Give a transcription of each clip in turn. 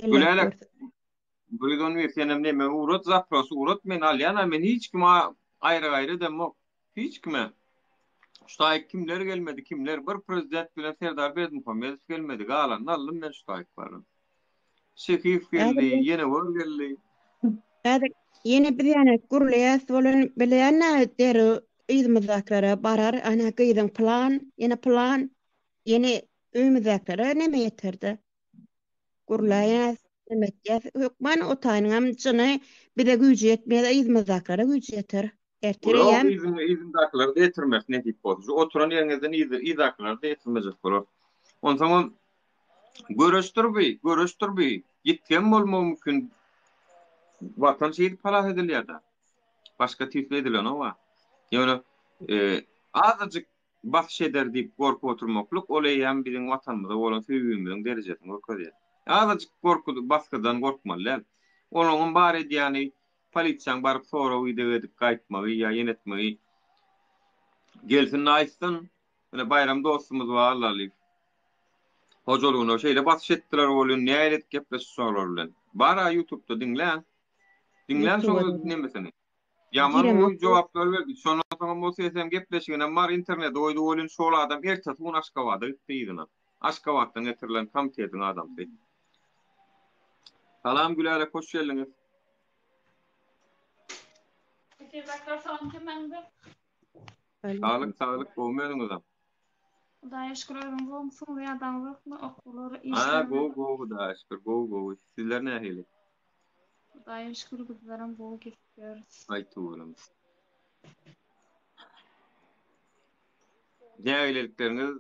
Elläp Gülälek görsün. 111 senem neme ugrat zapros ugrat men alýan a men hiç kime aýry gaýry edemok. Hiç kime. Şu taýyk kimler gelmedi kimler bir prezident bilen Serdar Berdimuhamedow gelmedi galanyny aldym men şu taýyk baryn. Şehiýew geldi Häzir ýene gör geldi. Häzir ýene biz ýene gürleýäs bolan bilýän-ä derrew yzymyzdakylara barar ana gyzyň pylan ýene pylan ýene öýümizdäkilere neme ýeter-de. Gürläýäs, neme etýäs. Hökman o taýynyňam jyny bize güýji ýetmez, yzymyzdakylara güýji ýeter. Ertir Ýok, eýýäm yzyň yzyndakylara-da ýetirmesi nesip bolsa. Şu oturan ýeriňizden yz yzdakylara-da ýetirmejek bolar. Onsoňam göreşdir bi, göreşdir bi. Ýitgem bolmagy mümkin. Watan şeýdip halas edilýär-dä. Başga tüýsli edilenok-a. Ýöne e, azajyk basyş eder diýip gorkup oturmaklyk ol eýýäm biziň Watanymyza bolan söýgimiziň derejesini görkezýär. Azajyk gorky basgydan gorkmaly däl. Olaňam bar edýäni polisiýaň baryp sorag-ideg edip gaýtmagy ýa ýene etmegi. Gelsin-de aýtsyn. Ine Baýram dostumyz bar Allalyýew. Hojalygyna şeýle basyş etdiler welin nähili edip gepleşdi şolar bilen. Bar-a ýutubda diňläň. Diňläň şoň Ýutuba nemesini. Ýaman giremok. gowy jogaplar berdi. Şondan soňam ol sesem gepleşiginem bar internete goýdy welin şol adam ertesi gün Aşgabada gitdi yzyna. Aşgabatdan getirilen komitetiň adamsy. Salam Gülälek hoş geldiňiz. Saglyk saglyk gowmy özüňizem. Hudaýa şükür özüň gowumsyň zyýadaň ýokmy okuwlar Ha işler gowy gowy Hudaýa şükür gowy gowy sizler nähili. Hudaýa şükür bizlerem gowy gezip ýörüs. Aý tüweleme. Nägilelikleriňiz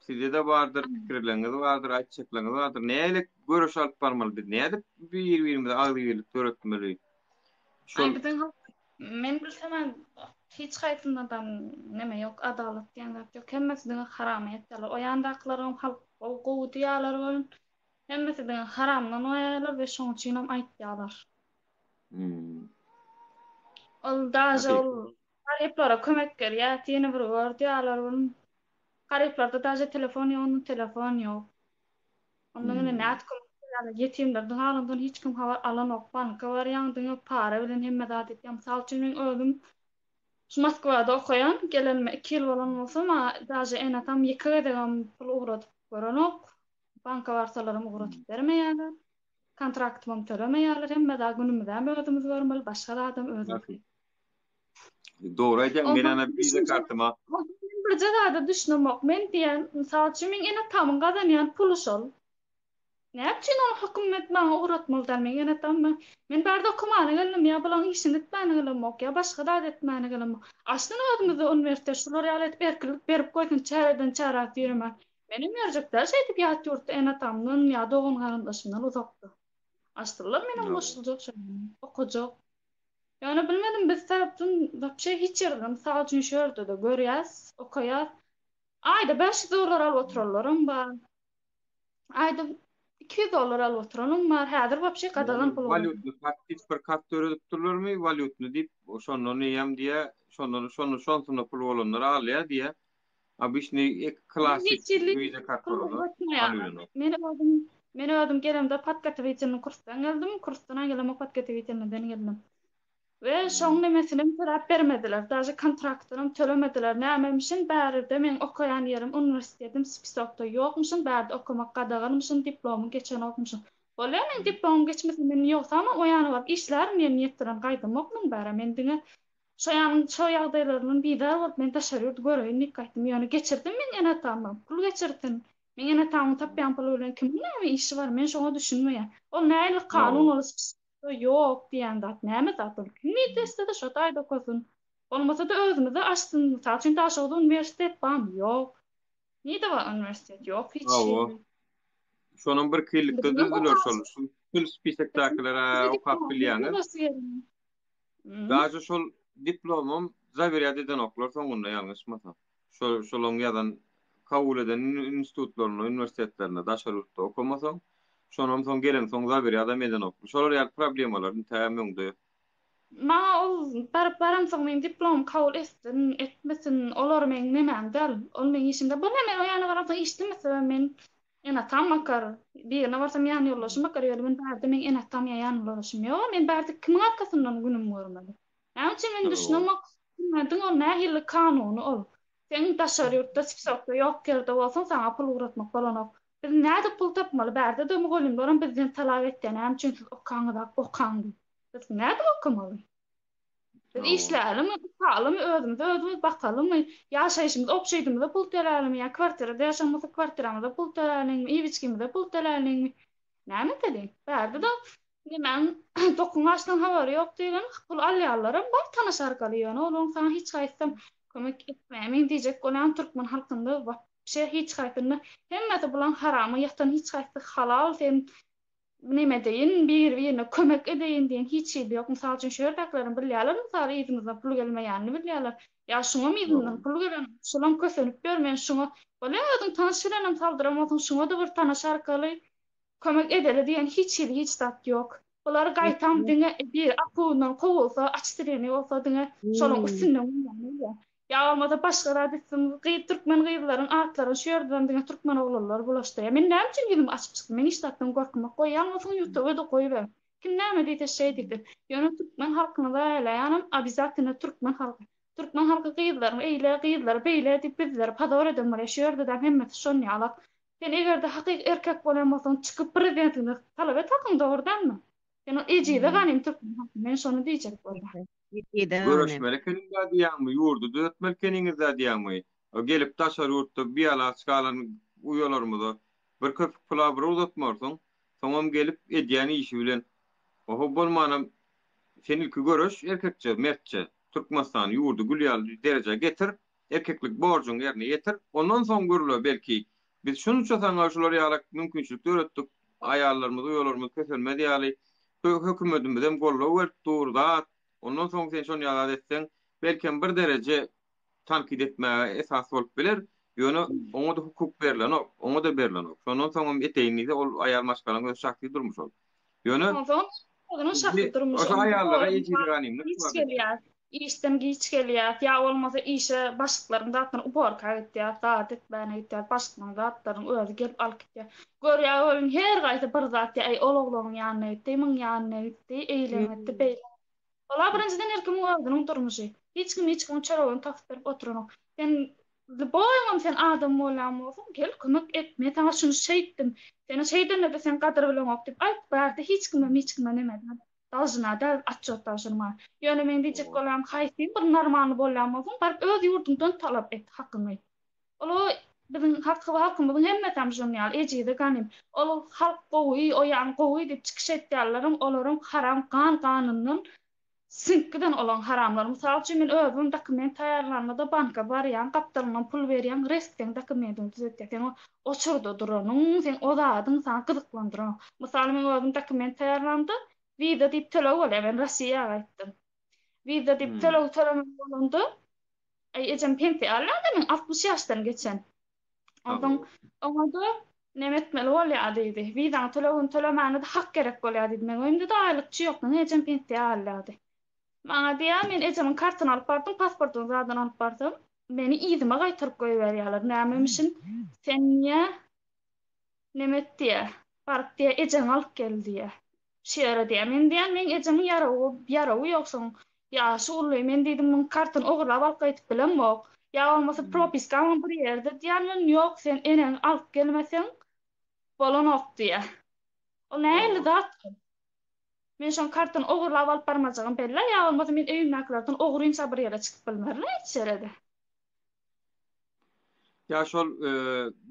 sizde-de bardyr, pikirleriňiz bardyr, aýtjaklaryňyz bardyr. Nähili göreş alyp barmaly biz? Nädip bir-birimize agzybirlik döretmeli? Aý Şol biziň halk men bilsem hiç haýsynda-da neme ýok, adalat diýen zat ýok. Hemmesi diňe haramy etýärler. O ýandakylaram halk gowy diýýärler welin, hemmesi diňe haramdan goýýarlar we şoň üçinem aýtýarlar. Hmm. Ol daže Hakykat. ol garyplara kömek berýär, ýene bir gör diýýärler welin, garyplarda daže telefon ýok, onda telefon ýok. Onda ýene Hmm. nädip kömek berýärler? Ýetimlerden halyndan hiç kim habar alanok. Banka barýaň diňe para bilen hemme zat etýär. Mysal üçin meň özüm şu Moskwada okaýan, gelenime iki ýyl bolan bolsa, maňa daže ene-atam ýeke gezegem pul ugradyp görenok. Banka barsalaram ugradyp bermeýärler. Kontraktymam tölemeýärler. Hemme zat günümizem özümiz görmeli, başga zadam özümiz. Dogry aýdýaň, men Onsoň ana visa düşünje kartyma men birje zada düşünemok. Men diýýän, mysal üçin, meň ene-atamyň gazanýan puly şol. Näme üçin ony hökümet maňa ugratmaly däl? Meň ene-atam men bärde okamana geldim, ýa bulaň işini etmäne gelemok, ýa başga zat etmäne gelemok. Açsyn özümizde uniwersitet, şular ýaly edip erkinlik berip goýsun, çäreden çärä süýremän. Menem ýörjek däl şeýdip ýat ýurtda ene-atamdan ýa dogan-garyndaşymdan uzakda. Açsynlar menem goşuljak şoňa, okajak. Ýöne bilmedim biz tarapdan wapşe hiç ýerde mysal üçin şu ýerde-de görýäs, okaýas. Aýda 500 dollar alyp oturanlaram bar. Aýda 200 dollar alyp oturanam bar. Häzir wapşe gadagan pul bolan. Walýutny kart diýip bir kart döredipdirlermi? Walýutny diýip, şondan eýýäm diýä, şondan şonda şonsunda pul bolanlar alýar diýä. Obyçnyý ek klassyk Hiç hili wiza kart pul bolanlar ugratmaýarlar. alýanok. Men özüm men özüm gelemde podgotowitelnyý kursdan geldim. Kursdan gelemok podgotowitelnyýden geldim. We şoň nemesinem töläp bermediler. Daže kontraktynam tölemediler. Nämemişin bärde meň okaýan ýerim uniwersitetim spisokda ýokmuşyn, bärde okamak gadaganmyşyn, diplomyň geçenokmyşyn. Bolýa meň diplomym geçmese men ýogsamam o ýana baryp işlärin diýen niýet bilen gaýdamok men bärä. Men diňe Şo ýanyň şo ýagdaýlaryndan bizar bolup men daşary ýurdy göreýin diýip gaýtdym. Ýöne geçirdim meň ene-atamam. Pul geçirsin. Meň ene-atamyň tapýan puly bilen kimiň näme işi bar? Men şoňa düşünmeýän. Ol nähili kanun ol spisokda ýok diýen zat näme zat ol? Kim nirde islese şo taýda okasyn. Bolmasa-da özümizde açsyn. Mysal üçin Daşoguzda uniwersitet barmy? Ýok. Nirde bar uniwersitet? Ýok hiç Hawa. ýerde. Şonam birki ýyllykda düzdüler şol. Şu pul spisokdakylar-a okap bilýäňiz. Daže şol diplomam zawerýat edenoklar soňunda ýalňyşmasam. Şol şolaň ýazan kabul eden institutlarynda, uniwersitetlerinde daşary ýurtda okamasaň, şonam soň geleňsoň zawerýadam edenoklar. Şolar ýaly problemalar intägem öňde. Maňa ol baryp baramsoň meň diplomym kabul etsin, etmesin, olar meň nemäm däl. Ol meň işim däl. Bolýa men o ýana baramsoň işlemesem men. Ene-atam bakar, birine barsam ýanýoldaşym bakar, ýöne men bärde meň ene-atam ýa ýanýoldaşym ýok, men bärde kimiň arkasyndan günüm görmeli? Näme üçin men düşünemok, hökümediň ol nähili kanuny ol? Sen daşary ýurtda spisokda ýok ýerde bolsaň saňa pul ugratmak bolanok. Biz nädip pul tapmaly bärde-de mugallymlaram bizden talap etýär näme üçin siz okaňyzak okaň diýip. Biz nädip okamaly? Biz işlälimi, okalymy, özümize özümiz bakalymy, ýaşaýşymyza obşeýdimize pul tölälimi ýa kwartirada ýaşan bolsak kwartiramyza pul töläliňmi, iýip-içgimize pul töläliňmi? Näme edeliň? Bärde-de nemäň dokuň açdan habary ýok diýlen pul alýanlaram bar tanyş arkaly ýöne olaryň saňa hiç haýsysam kömek etmeýär. Meň diýjek bolýanym türkmen halkynda wapşe hiç haýsynda hemmesi bulaň harama ýatan hiç haýsysy halal sen neme edeýin biri birine kömek edeýin diýen hiç hili ýok. Mysal üçin şu ýerdäkilerem bilýärler mysal yzymyzdan pul gelmeýänini bilýärler. Ýa şuňam yzyndan pul gelen şolam kösenip ýör men şuňa bolýa özüň tanyş bilenem saldyran bolsaň şuňada bir tanyş arkaly Kömek edeli diýen hiç hili hiç zat ýok. Bular gaýtam diňe biri okuwyndan kowulsa, açtireni bolsa diňe şolaň üstünden gülýän bolýar. Ýa bolmasa başga zat etsin, gyz türkmen gyzlaryň atlaryny şu ýerden diňe türkmen oglanlar bulaşdyrýar. Men näme üçin ýüzümi açyp çykdym? Men hiç zatdan gorkmak. Goýýan bolsaň ýutube-da goýuber. Kim näme diýse şeý diýsin. Ýöne türkmen halkyny zaýalaýanam obýazatino türkmen halky. Türkmen halky gyzlaryny eýle, gyzlary beýle diýip bizleri pozor eden bolýar. Şu ýerde-de hemmesi şon ýalak. Sen egerde hakyky erkek bolýan bolsaň çykyp prezidentiňden talap et hakyňy dogry dälmi? Sen ol ejize ganym türkmen halky men şony diýjek bolýan. Ejize ganym. Göreşmeli ekeniňdä diýýäňmi, ýurdy düzetmeli ekeniňizdä diýýäňmi? Gelip daşary ýurtda bialaç galan uýalarymyza bir köpük pula bir uzatmarsyň, soňam gelip edýän işi bilen oho bolmanam sen ilki göreş erkekçe, mertçe Türkmenistany ýurdy gül ýaly derejä getir, Erkeklik borjuňy ýerine ýetir, ondan soň gürle, belki, biz şunça saňa şular ýalak mümkinçilik döretdik, aýallarymyz, uýalarymyz kösenmez ýaly, hökümetimizem goldaw berip dur, zat, ondan soň sen şon ýaly zat etseň, belkem bir dereje tankyt etmäge esas bolup biler, ýöne oňa-da hukuk berlenok, oňa-da berlenok. Şondan soňam eteýin diýse, ol aýal maşgalaň öz şahsy durmuşy ol. Ýöne Onsoň özüniň şahsy durmuşy. Oşo aýallara ejiz ganymlyk Giç gelýär. Işden giç gelýär. Ýa bolmasa işe başlyklaryň zatlaryny uborka gitýär, zat etmäne gitýär. Başlyklaryň zatlaryny özi gelip alyp gitýär. Görýär welin her gaýsy bir zat ýa eý ol oglanyň ýanyna gitdi, muň ýanyna gitdi, eýlem etdi, beýlem Ola birinjiden her kimiň özüniň durmuşy. Hiç kim hiç kimiň çöregini tapyp berip oturanok. Sen boýuňam sen adam bolýan bolsaň gel kömek et men saňa şuny şeýtdim. Seni şeýdende-de sen gadyr bileňok diýip aýt bärde hiç kimem hiç kime neme däl. Dalžyna däl atçot tabşyrma. Ýöne meň diýjek bolýanym haýsy bir normalny bolýan bolsaň baryp öz ýurduňdan talap et hakyňy. Ol biziň halky halkymyzyň hemmesem şonuň ýaly ejizi ganym. Ol halk gowy, o ýan gowy diýip çykyş etýänleriň olaryň haram gan ganyndan siňip giden olaň haramlary. Mysal üçin men özüm dokument taýýarlanda-da banka barýaň gapdalyndan pul berýäň rest seň dokumentiňi düzetýär. Seň o oçurda duranyň, seň o zadyň saňa gyzyklandyranok. Mysal men özüm dokument taýýarlamda wiza diýip töleg bolýar men Rossiýa gaýtdym. Wiza diýip töleg tölemeli bolanda Aý ejem pensiýa alýar-da men 60 ýaşdan geçen. Onsoň oňa-da neme etmeli bolýar diýdi. Wizaň tölegini tölemäne-de hak gerek bolýar diýdi. Meň öýümde-de aýlykçy ýok, meň ejem pensiýa alýardy. Maňa diýýär, men ejemiň kartyny alyp bardym, pasportyny zadyny alyp barsam, meni yzyma gaýtaryp goýberýärler. Nämemişin, sen diýýär, Neme et diýýär. Baryp diýýär, ejeňi alyp gel diýýär. Şu ýere diýýär. Men diýýän, meň ejemiň ýarawy, ýarawy ýok, şoň ýaşy uly. Men diýdim, muň kartyny ogurlap alyp gaýdyp bilemok. Ýa bolmasa propiskamam bir ýerde diýýän men, ýok, sen eneňi alyp gelmeseň bolanok diýýär. Ol nähili zat ol? Men şoň kartyny ogurlap alyp barmajagym belli, ýa bolmasa men öýümdäkilerden ogrynça bir ýere çykyp bilmerin-ä hiç ýere-de. Ýa şol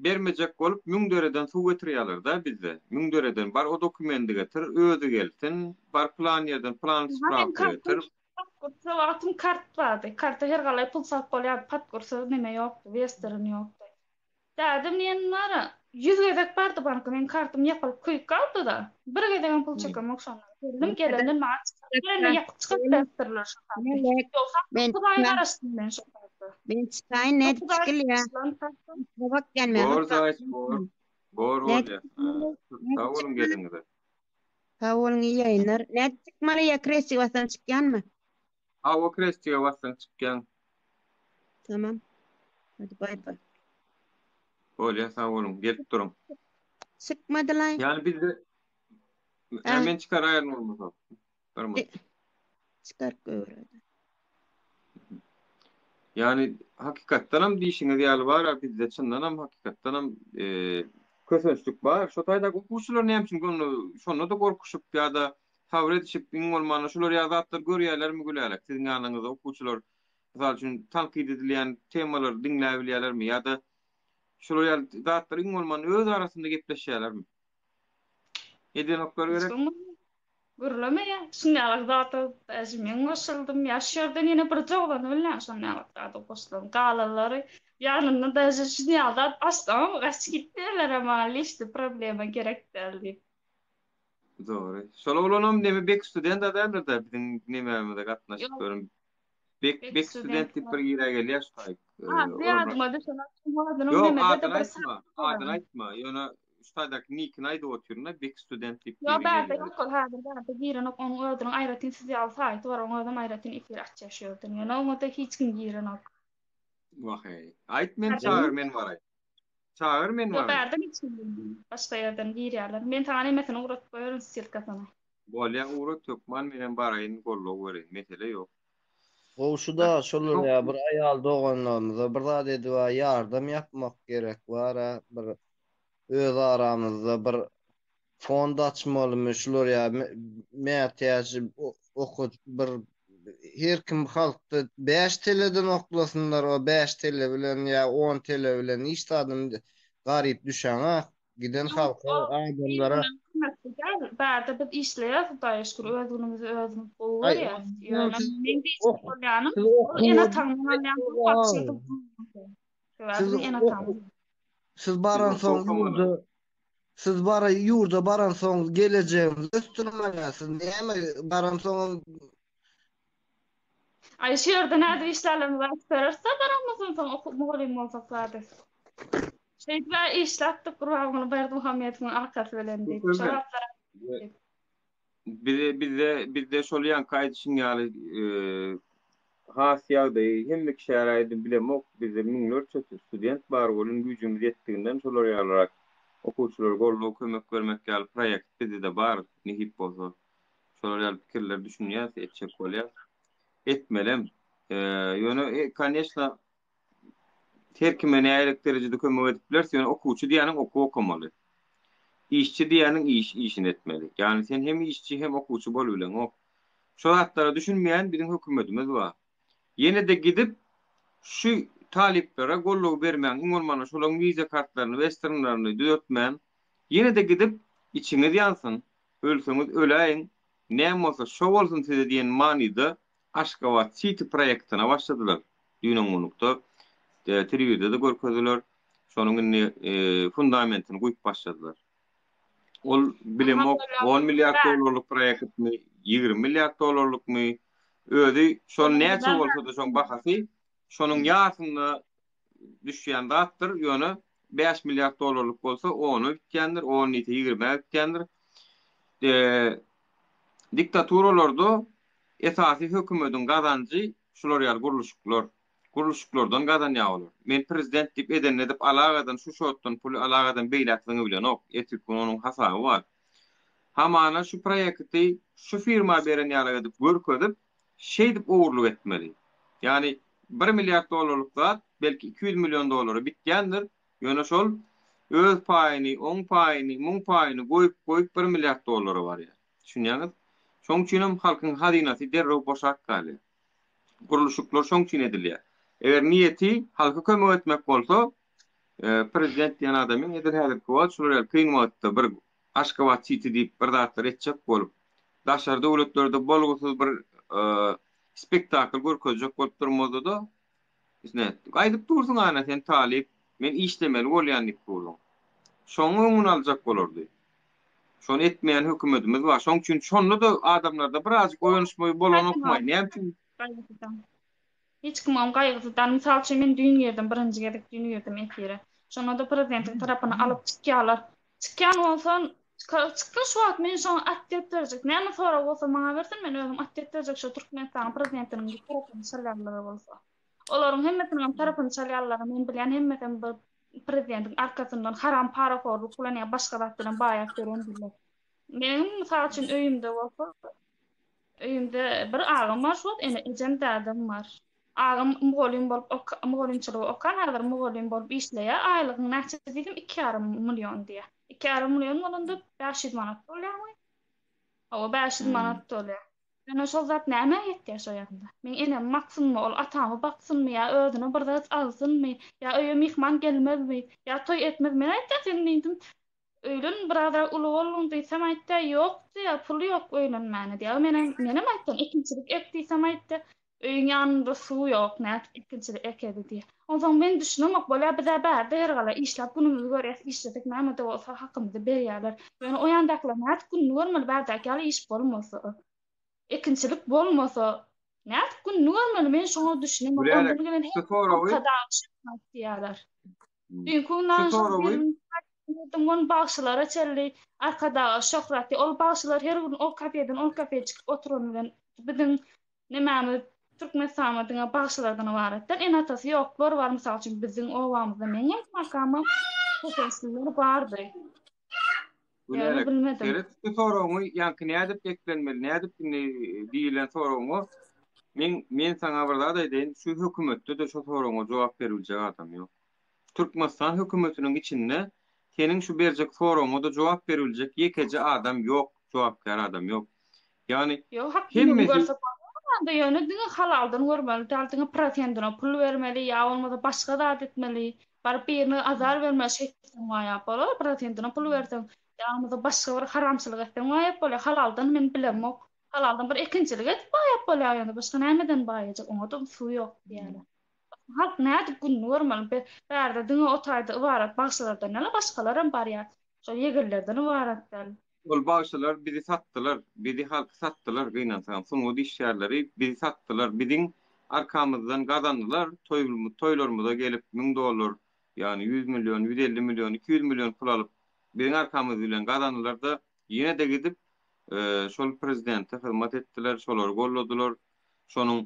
bermejek bolup Müňdereden suw getirýärler-dä bizde. Müňdereden bar o dokumendi getir, özi gelsin, bar pylan ýerden pylan sprawka getir. Patgursa wagtym kart bardy. Karta her galaý pul salyp bolýardy, patgursa neme ýokdy, western ýokdy. Dädem diýen bara 100 gezek bardy banka, meň kartym ýapylyp köýüp galdy-da. Bir gezegem pul çekemok şondan. Geldim, gelenden maňa çykaryp berende ýapyk çykaryp beripdirler şo karty. Ýogsa 9 aý garaşdym men şo karta. Men çykaýyn nädip 9 aý çykylýa? garaşylan kartym. Bakýan men. Bor zaýt bor. Bor bolýa. Sag boluň geliňize. Sag boluň iyi ýaýynlar. Nädip çykmaly ýa krestik bassaň çykýanmy? Hawa krestige bassaň çykýaň. Tamam. Hadi bay bay. Bolýa sag boluň gelip duruň. Çykmadylaý. Ýani bizde Ä, men çykaraýaryn bolmasa. Bir minut. Çykaryp goýberede. Ýani hakykatdanam diýşiňiz ýaly bar-a bizde çyndanam hakykatdanam kösençlik bar. Şo taýdaky okuwçylar näme üçin onda şonda-da gorkuşyp ýa-da sabyr edişip iň bolmanda şular ýaly zatlar görýärlermi Gülälek siziň ýanyňyzda okuwçylar mysal üçin tankyt edilýän temalary diňläbilýärlermi ýa-da şular ýaly zatlary iň bolmanda öz arasynda gepleşýärlermi? Edenoklar gerek. Gürlemeýär. Şunýalak zada daže men goşuldym. Ýa şu ýerden ýene birje oglany bilýän şonýalak zada goşulan. Galanlary ýanynda daže şunýaly zat açsaňam gaçyp gitýärler maňa liçny problema gerek däl diýip. Dogry. Şol oglanam neme bek student-a däldir-dä biziň nememize gatnaşyp ýören. Bek bek student diýip bir girä gelýär şu taýyk. Ady ýadyma düşenok. Ýok, adyny aýtma. Adyny aýtma. Ýöne şu taýdaky nikini aýdyp otyryn-da, bek student diýip biri gelýär. Ýok, bärde ýok ol häzir bärde girenok. Onuň özüniň aýratyn siz ýaly saýty bar, oň özem aýratyn efir açýar şu ýerden. Ýöne oňa-da hiç kim girenok. Wah-eý. Aýt meni çagyr men baraýyn. Çagyr men Ýok, baraýyn. bärden hiç kim girmeýär. Başga ýerden girýärler. Men saňa nemesini ugradyp goýaryn ssylkasyny. Bolýa ugrat hökman menem baraýyn goldaw bereýin mesele ýok. Gowşuda şolar ýa bir aýal doganlarymyza bir zat edip ýardam ýapmak gerek bara bir öz aramyzda bir fond açmalymy şular ýa mätäç oka bir her kim halkda 5 teleden oklasynlar o 5 tele bilen ýa 10 tele bilen hiç zadyny garyp düşeňak Giden halka, adamlara. Bärde biz işleýäs Hudaýa şükür öz günümizi özümiz gowy görýäs. Ýöne meň diýjek bolýanym ol ene-ataňdan alýan pul wapşe Sebäbi biziň ene-atamyz. Siz baransoň ýurda Siz bara ýurda baransoň gelejegiňizi ösdürmeli siz näme baransoňam Aý şu ýerde nädip işlärlerimizi aýdyp bereris-de baramyzdan soň okuw mugallym bolsak zady. Şeýdip-ä işläpdik Gurbanguly Berdimuhamedowyň arkasy bilen diýip. Şo zatlar Bize bizde bizde şol ýaňky aýdyşyň ýaly has ýagdaýy hemme kişä aýdyp bilemok bizde müňlerçe student bar welin güýjümiz ýetdiginden şolar ýalyrak okuwçylara goldaw kömek bermek ýaly proýekt bizde-de bar nesip bolsa Şolar ýaly pikirleri düşünýäs, etjek bolýas. Etmelem. Ýöne, koneçno, her kime nähili derejede kömek edip bileris, ýöne okuwçy diýýäniň okuw okamaly. Işçi diýýäniň iş, işini etmeli. Ýagny sen hem işçi, hem okuwçy bolubileňok. Şo zatlara düşünmeýän biziň hökümetimiz bar. Ýene-de gidip, şu talyplara goldaw bermäň, iň bolmanda şolaryň wiza kartlaryny, westernlerini düzetmän, ýene-de gidip, içiňiz ýansyn, Ölseňiz öläýiň, näme bolsa şo bolsun size diýen manyda Aşgabat City proýektine başladylar. Düýn-öňňunlukda telewizorda-da görkezdiler. Şonuň indi fundamentini guýup başladylar. Ol bilemok on milliard dollarlyk proýektmi, 20 milliard dollarlykmy, özi şol näçe bolsa-da şoň bahasy şonuň ýarysynda düşýän zatdyr, ýöne 5 milliard dollarlyk bolsa ona bitýändir, on diýse ýigrimä bitýändir. Diktaturalarda esasy hökümediň gazanjy şular ýaly gurluşyklar. Gurluşyklardan gazanýar olar. Men prezident diýip edenini edip alagadan şu şotdan puly alagadan beýläk zyňybilenok. Erteki gün onuň hasaby bar. Hamana şu proýekti şu firma beren ýaly edip görkezip, şeýdip ogurlyk etmeli. Ýagny bir milliard dollarlyk zat belki 200 million dollara bitýändir, ýöne şol öz paýyny, oň paýyny, muň paýyny goýup goýup bir milliard dollara barýar. Düşünýäňiz? Şoň üçinem halkyň hazynasy derrew boşap galýar. Gurluşyklar şoň üçin edilýär. Eger niýeti halka kömek etmek bolsa, prezident diýen adamyň edil häzirki wagt şular ýaly kyn wagtda bir Aşgabat Siti diýip bir zatlar etjek bolup, daşary döwletlerde bolgusyz bir spektakl görkezjek bolup durmazdy-da, ine, aýdyp dursuň ana sen talyp, men işlemeli bolýan diýip durduň. Şoň öňüni aljak bolardy. Şony etmeýän hökümetimiz bar. Şoň üçin şonda-da adamlarda birazjyk oýanyşma bolanokmaý. Näme üçin? Hiç kim oň gaýgysy däl. Mysal üçin men düýn girdim, birinji gezek düýn girdim efire. Şonda-da prezidentiň tarapyny alyp çykýarlar. Çykýan bolsa, çyksyn şu wagt men şoňa atwet berjek. Näme sorag bolsa maňa bersin, men özüm atwet berjek şo Türkmenistanyň prezidentiniň tarapyny çalýanlara bolsa. Olaryň hemmesiniňem tarapyny çalýanlary men bilýän hemmesem bir. prezidentiň arkasyndan haram parahorluk bilen ýa başga zat bilen baýap ýörendirler. Meniň mysal üçin öýümde bolsa, öýümde bir agam bar şu wagt, ene ejem, dädem bar. Agam mugallym bolup ok mugallymçylygy okan, häzir mugallym bolup işleýär. Aýlygyň näçe diýsem, iki ýarym million diýýär. Iki ýarym million bolanda 500 manat bolýarmy? Hawa, 500 manat bolýar. Ýöne şol zat nämä ýetýär şo ýanda? Meň enem baksynmy, ol atamy baksynmy ýa özüne bir zat alsynmy, ýa öýe myhman gelmezmi, ýa toý etmez, men aýtýan sen diýdim, öýlen birazrak uly bolduň diýsem aýtýar, ýok diýýär, puly ýok öýlenmäne diýýär. Menem menem aýtýan ekinçilik ek diýsem aýtýar, Öýüň ýanynda suw ýok, nädip ekinçilik ekeli diýýär. Onsoň men düşünemok, bolýa biz-ä bärde her gala işläp günümizi görýäs, işlesek näme-de bolsa hakymyzy berýärler. Ýöne o ýandakylar nädip gününi görmeli, bärdäki ýaly iş bolmasa, ekinçilik bolmasa, nädip gününi görmeli, men şoňa düşünemok. Gülälek, Ondan gelen şu her soragy Arkadag şöhrat diýýärler. Düýnki şu günden şol soragy biriniň ol bagşylara çenli Arkadaga şöhrat diýýär. Ol bagşylar her gün ol kafeden ol kafeýe çykyp oturan bilen biziň Nemämiz Türkmenistanda diňe bagşylardan ybarat däl, ene-atasy ýoklar bar, mysal üçin biziň obamyzda meň hem kakamyň köpelişliler bardy. Ýöne Gülälek, bilmedim. seret şu soragyňy ýaňky nädip eklenmeli, nädip indi diýilen soragyňa men men saňa bir zat aýdaýyn, şu hökümetde-de şu soragyňa jogap beribiljek adam ýok. Türkmenistan hökümetiniň içinde seniň şu berjek soragyňa-da jogap beribiljek ýekeje adam ýok, jogapkär adam ýok. Ýagny Ýok, hakyny hemmesi görse bolýar-da, ýöne diňe halaldan görmeli däl, diňe prosentine pul bermeli ýa bolmasa başga zat etmeli. Baryp birine azar bermeli, şeýtseň baýap bolar, prosentine pul berseň, ýa bolmasa başga bir haramçylyk etseň baýap bolýar. Halaldan men bilemok. Halaldan bir ekinçilik edip baýap bolýar, ýöne başga nämeden baýajak, oňa-da suw ýok diýýärler. Halk nädip gününi görmeli? Bärde diňe o taýda ybarat bagşylardan däl, başgalaram barýar. Şol ýegenlerden ybarat däl. Ol bagşylar bizi satdylar, bizi halky satdylar gynansagam sungat işgärleri bizi satdylar biziň arkamyzdan gazandylar toýlarymyza gelip müň dollar ýagny ýüz million 150 million 200 million pul alyp biziň arkamyz bilen gazandylarda ýene-de gidip şol prezidente hyzmat etdiler şolary golladylar şonuň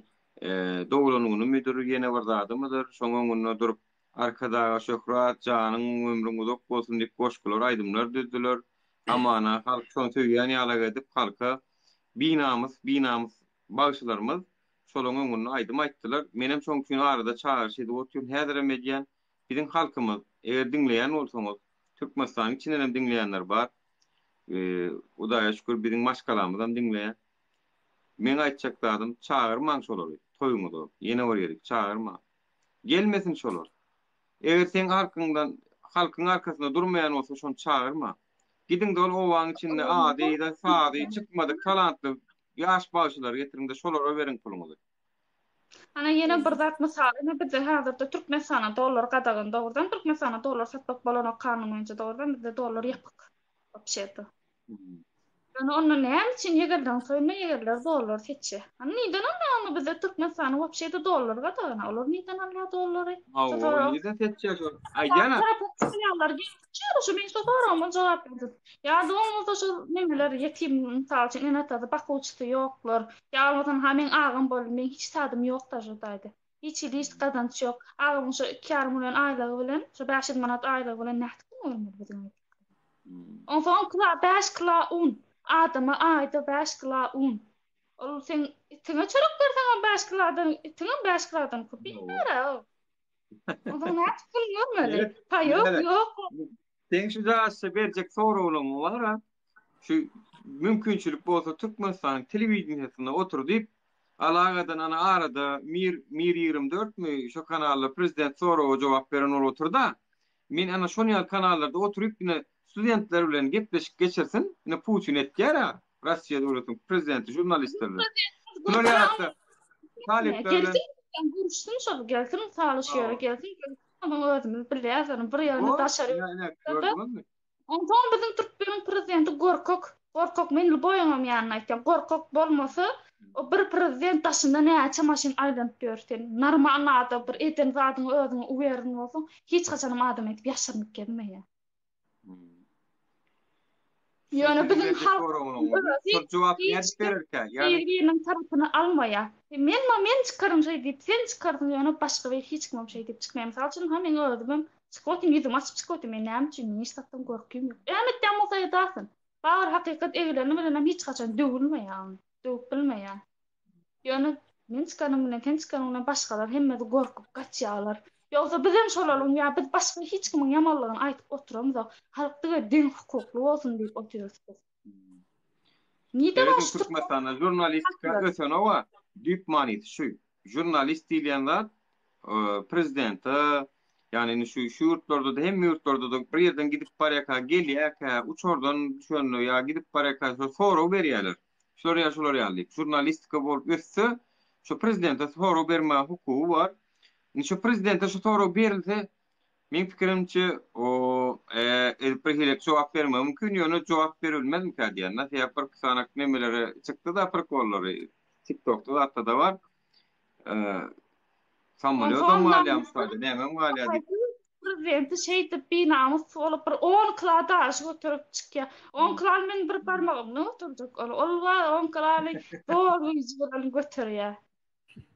doglan günümidir ýene bir zadymydyr şoň öňünde durup Arkadaga şöhrat, janyň, ömrüň uzak bolsun diýip goşgular, aýdymlar düzdüler. Hamana, halk şony söýýän ýalak edip, halka binamys, binamys bagşylarymyz şolaň öňünde aýdym aýtdylar. Menem şoň üçin arada çagyryş edip otyryn, häzirem edýän. Biziň halkymyz, eger diňleýän bolsaňyz, Türkmenistanyň içindenem diňleýänler bar. Hudaýa şükür biziň maşgalamyzam diňleýär. Meň aýtjak zadym, çagyrmaň şolary toýuňyza, ýene bir gezek çagyrmaň. Gelmesin şolar. Eger seň halkyňdan, halkyň arkasynda durmaýan bolsa şony çagyrma. Gidiňde ol obaň içinde ady, sazy çykmadyk talantly ýaş bagşylary getiriňde şolara beriň puluňyzy. Ana ýene bir zat mysal ine bizde häzirde Türkmenistana dollar gadagan dogrudan Türkmenistana dollar satmak bolanok kanun boýunça dogrudan bizde dollar ýapyk wapşeto. Ýöne onda näme üçin ýegerleriň toýunda ýegerler dollar seçýär? Hany nirden alýar onda bizde Türkmenistanyň wapşe-de dollar gadagan. Olar nirden alýar dollary? Hawa, nirden seçýär şol? Aýdýan-a. Tarapdan gelip çykýar şu meň şu soragyma jogap bersin. Ýa-da bolmasa şol nemeler ýetim mysal üçin ene-atasy bakuwçysy ýoklar. Ýa bolmasa ha meň agam boldy, meň hiç zadym ýok daže daýda. Hiç hili hiç gazanç ýok. Agamyň şo 2,5 million aýlygy bilen, şo 500 manat aýlygy bilen nädip gün görmeli biziň öýde? Onsoň kila 5 kila un. Adama aýda 5 kila un. Ol sen itiňe çörek berseňem 5 kiladan, itiňem 5 kiladan köp iýýär-ä. Onsoň nädip gün görmeli? Paýok ýok. Seň şu jaşça berjek soraglaryň bar-a. Şu mümkinçilik bolsa Türkmenistanyň telewideniýesinde oturdyp, alagadan ana arada Mir Mir 24 mi şo kanalda prezident soraga jogap beren ol oturda. Men ana şon ýaly kanallarda oturyp ine studentler bilen gepleşik geçirsin. Ine Putin etýär-ä Russiýa döwletiniň prezidenti žurnalistler bilen. Şular ýalakda talyplar bilen Gelsin, görüşsün şol, gelsin mysaly şu ýere gelsin. Onuň özümiz bilýäris, onuň bir ýerinde daşary ýurtda. Onsoň biziň türkmeniň prezidenti gorkak, gorkak men lýuboýyňam ýanynda aýtýan, gorkak bolmasa, o bir prezident daşynda näçe maşyn aýlanyp ýör sen normalny adam bir eden zadyňy özüňe uweryn bolsaň, hiç haçanam adam edip ýaşyrynyp gezmeýär. Ýöne biziň halk Şol jogap nädip bererkä? Ýagny bir-biriniň tarapyny almaýar. Men men çykaryn şeý diýip, sen çykarsyň, ýöne başga bir hiç kimem şeý diýip çykmaýar. Mysal üçin, ha meň özümem. Çykyp otyryn, ýüzümi açyp çykyp otyryn. Men näme üçin? Men hiç zatdan gorkym ýok. Näme etýän bolsa edasyn. Bagyr hakykat egileni bilenem hiç haçan döwülmeýär ony. Döwüp bilmeýär. Ýöne men çykanym bilen, sen çykanyň bilen başgalar hemmesi gorkup gaçýarlar. Ýogsa bizem şolaryň ýa biz başga hiç kimiň ýamanlygyny aýdyp oturamzok. Halk diňe deň hukukly bolsun diýip otyrys biz. Nirede bar Serediň şu Türkmenistanda žurnalistika ösenoga düýp manysy şu. Žurnalist diýilýän zat prezidente ýagny indi şu şu ýurtlarda-da hemme ýurtlarda-da bir ýerden gidip barýarka gelýärkä uçardan düşende ýa gidip barýarka şo sorag berýärler. Şular ýaly şular ýaly diýip. Žurnalistika bolup össe şo prezidente sorag bermäge hukugy bar. Indi şo prezidente şu sorag berilse Meň pikirimçe o edip bir hilek jogap bermegi mümkin ýöne jogap berilmezmikä diýen-de sebäp bir sanak nemelere çykdy-da prikollary tiktokda zatda-da bar. Samolýodam galýarmyş taýda nämem galýar diýip. Prezidenti şeýdip binamys bolup bir on kila daşy göterip çykýar. On kilany men bir barmagymdan göterjek ol. Ol bar on kilany zor güýji bilen göterýär.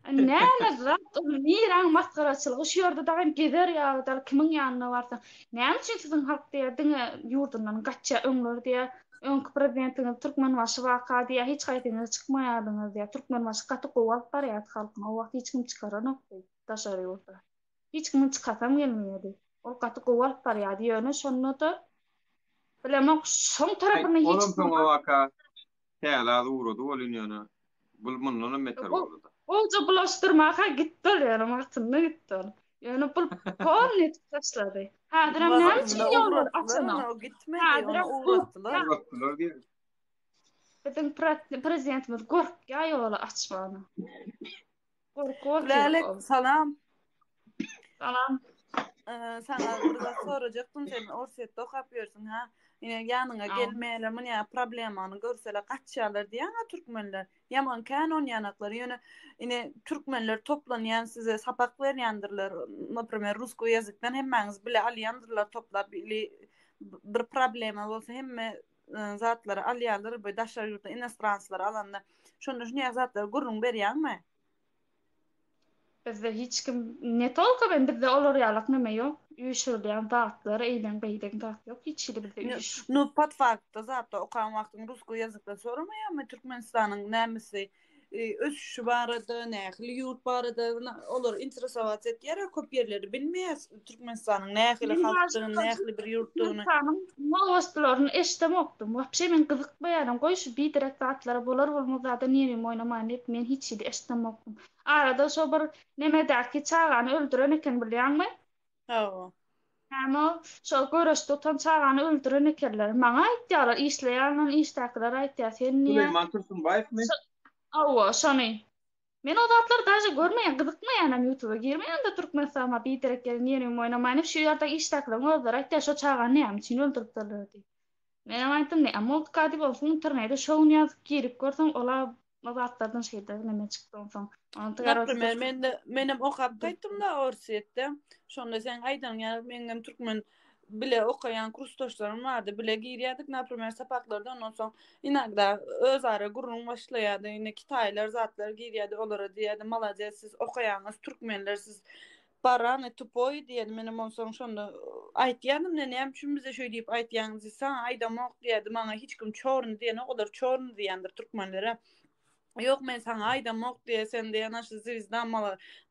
Näme zat ol niräň masgaraçylygy şu ýerde dagyn gezer ýaly däl kimiň ýanyna barsaň. Näme üçin siziň halk diýýär diňe ýurdundan gaçýar öňler diýýär öňki prezidentiňiz Türkmenbaşy waka diýýär hiç haýsyňyz çykmaýardyňyz diýýär Türkmenbaşy gaty gowy alyp barýardy halkyny o wagt hiç kim çykaranokdy daşary ýurda. Hiç kimiň çykasam gelmeýärdi. Ol gaty gowy alyp barýardy ýöne şonda-da bilemok şoň tarapynda hiç Olam soňa waka Täze ugrady welin ýöne bul mundanam beter boldy-da. Gowja bulaşdyrmaka gitdi ol ýöne wagtynda gitdi ol. Ýöne bul polny etip taşlady. Häzirem näme üçin ýollary açanok? Gitmedi, ony ugratdylar. Ugratdylar diýip. Biziň prezidentimiz gorkýar ýoly açmana. Lälek salam. Salam. Saňa bir zat sorajakdym sen Orsýetde okap ýörsüň ha. Ine ýanyňa gelmeýärler, muny problemany görseler gaçýarlar diýýäň-a türkmenler. Ýaman kän onýanaklar. Ýöne ine türkmenler toplanýan size sapak berýändirler. Naprimer russkiý ýazykdan hemmäňiz bile alýandyrlar toplap ili bir problema bolsa hemme zatlary alýarlar bu daşary ýurtda inostranslary alanda. Şonda şunýa zatlary gürrüň berýäňmi? Bizde hiç kim ne tolko men bizde olar ýalak neme ýok. Üýşürilýän zatlar eýleň beýleň zat ýok hiç hili bizde üýş. Nu podfakta zatda okan wagtyň russkiý ýazykdan soramaýarmy Türkmenistanyň nämesi ösüşi barada, nähili ýurt barada olar interesowat etýär, köp ýerleri bilmeýär Türkmenistanyň nähili halkdygyny, nähili bir ýurtdygyny. Türkmenistanyň nowostlaryny eşidemokdym. Wapşe men gyzykmaýaryn. Goý şu biderek zatlara bolar bolmaz zada nerwimi oýnamaýyn diýip men hiç hili eşidemokdym. Arada şo bir nemedäki çagany öldüren eken bilýäňmi? Hawa. Näme ol? Şol göreşde oturan çagany öldüren ekenler. Maňa aýtýarlar, işleýän işdäkiler aýtýar, sen diýýär. Süleýman Tursunbaýewmi? Hawa, şony. Men o zatlary daže görmeýän, gyzykmaýanam ýutuba girmeýän-de Türkmenistana biderek ýere nerwimi oýnamaýyn diýip, şu ýerde işdäkileriň özleri aýtýar, şo çagany näme üçin öldüripdirler diýip. Menem aýtdym, näme bolduka diýip, onsoň internete şo gün ýazyp girip görsem, ol-a o zatlardan şeýle neme çykdy onsoň. Naprimer, mende, menem okap gaýtdym-da Orsýetde. Şonda seň aýdanyň ýaly meňem türkmen bile okaýan kursdaşlarym bardy. Bile girýärdik, naprimer, sapaklarda. Ondan soň inogda özara gürrüň başlaýardy. Ine kitaýlar zatlar girýärdi, olara diýýärdi, malades siz okaýaňyz, türkmenler siz Barany tupoý diýýärdi menem onsoň şonda aýtýardym ne näme üçin bize şeý diýip aýtýaňyz diýip saňa aýdamok diýýärdi maňa hiç kim çorny diýenok olar çorny diýýändir türkmenlere ýok men saňa aýdamok diýýär sen diýýär naşa zwizda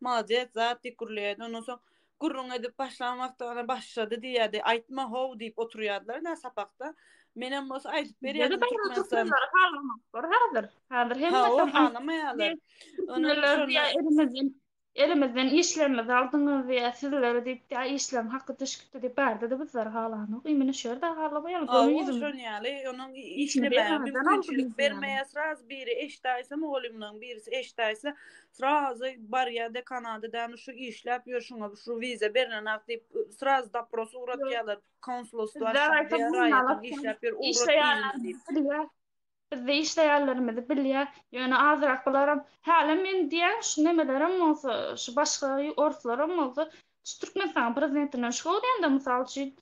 malades zat diýip gürleýärdi ondan soň gürrüň edip başlan wagty ana başlady diýýärdi aýtma how diýip oturýardylar da sapakda menem bolsa aýdyp berýärdim Türkmenistan halanoklar häzir häzir hemmesi halamaýarlar Türkmenler diýýär elimizden Elimizden işlerimizi aldyňyz diýýär, sizlere diýip diýýär, işleriň haky düşüpdi diýip, bärde-de bizleri halanok. Imini şu ýerde halamaýarlar, göni Hawa, ýüzümize. şon ýaly, onuň Işimizi işlemäge elimizden mümkinçilik aldyňyz diýýärler. bermeýär, srazy biri eşidäýse, mugallymlaryň birisi eşidäýse, srazy barýar dekanada dämi şu işläp ýör, şuňa şu wiza berlenak diýip, srazy dopros ugratýarlar, konsulostwa Bizler şu aýtsa diýýär, bu raýatyň işläp ýör, ugrat işleýärler yzyna diýip. bilýär. Bizde işleýänlerimizi bilýär. Ýöne azrak bularam hälem men diýýän şu nemelerem bolsa, şu başga orslaram bolsa, şu Türkmenistanyň prezidentinden şu gowy diýende mysal üçin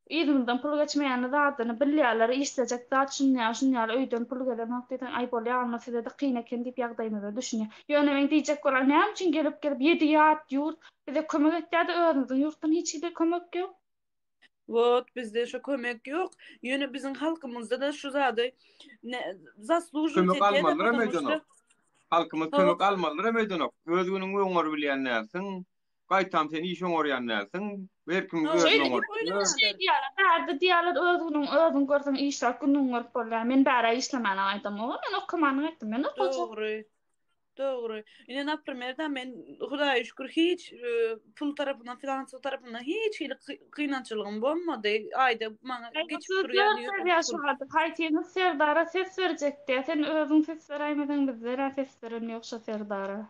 yzymyzdan pul geçmeýänini zadyny bilýärler, işlejek zat şunýa şunýaly öýden pul gelenok diýseň aý bolýa onda sizede kyn eken diýip ýagdaýymyza düşünýär. Ýöne meň diýjek bolan näme üçin gelip gelip ýedi ýat ýurt bize kömek etýärde özümiziň ýurtdan hiç hili kömek ýok. Wot bizde şo kömek ýok. Ýöne biziň halkymyzda-da şu zady ne zaslužuwat Kömek edýär-de, almalydyram потому öýdenok. что Halkymyz Hawa. kömek almalydyram öýdenok. Öz günüňi oňar bilýän dälsiň. Gaýtam sen iş oňarýan dälsiň. Her kim Hawa, özüni şeýdip oňaryp biler. oýnaýarlar. Şeý diýýärler, bärde diýýärler öz günüňi özüň görseň işläp günüňi görüp bolýar. Men bärä işlemäne gaýdamok, men okamana gaýtdym, men okajak. Dogry. Dogry. Ine naprimer-da men Hudaýa şükür hiç pul tarapyndan, finansowy tarapyndan hiç hili kynançylygym bolmady. Aýda maňa geçip durýardy ýörite pul. Haýsyňyz Serdara ses berjek diýýär. Sen özüň ses beräýmeseň bizler-ä ses beren ýok şo Serdara.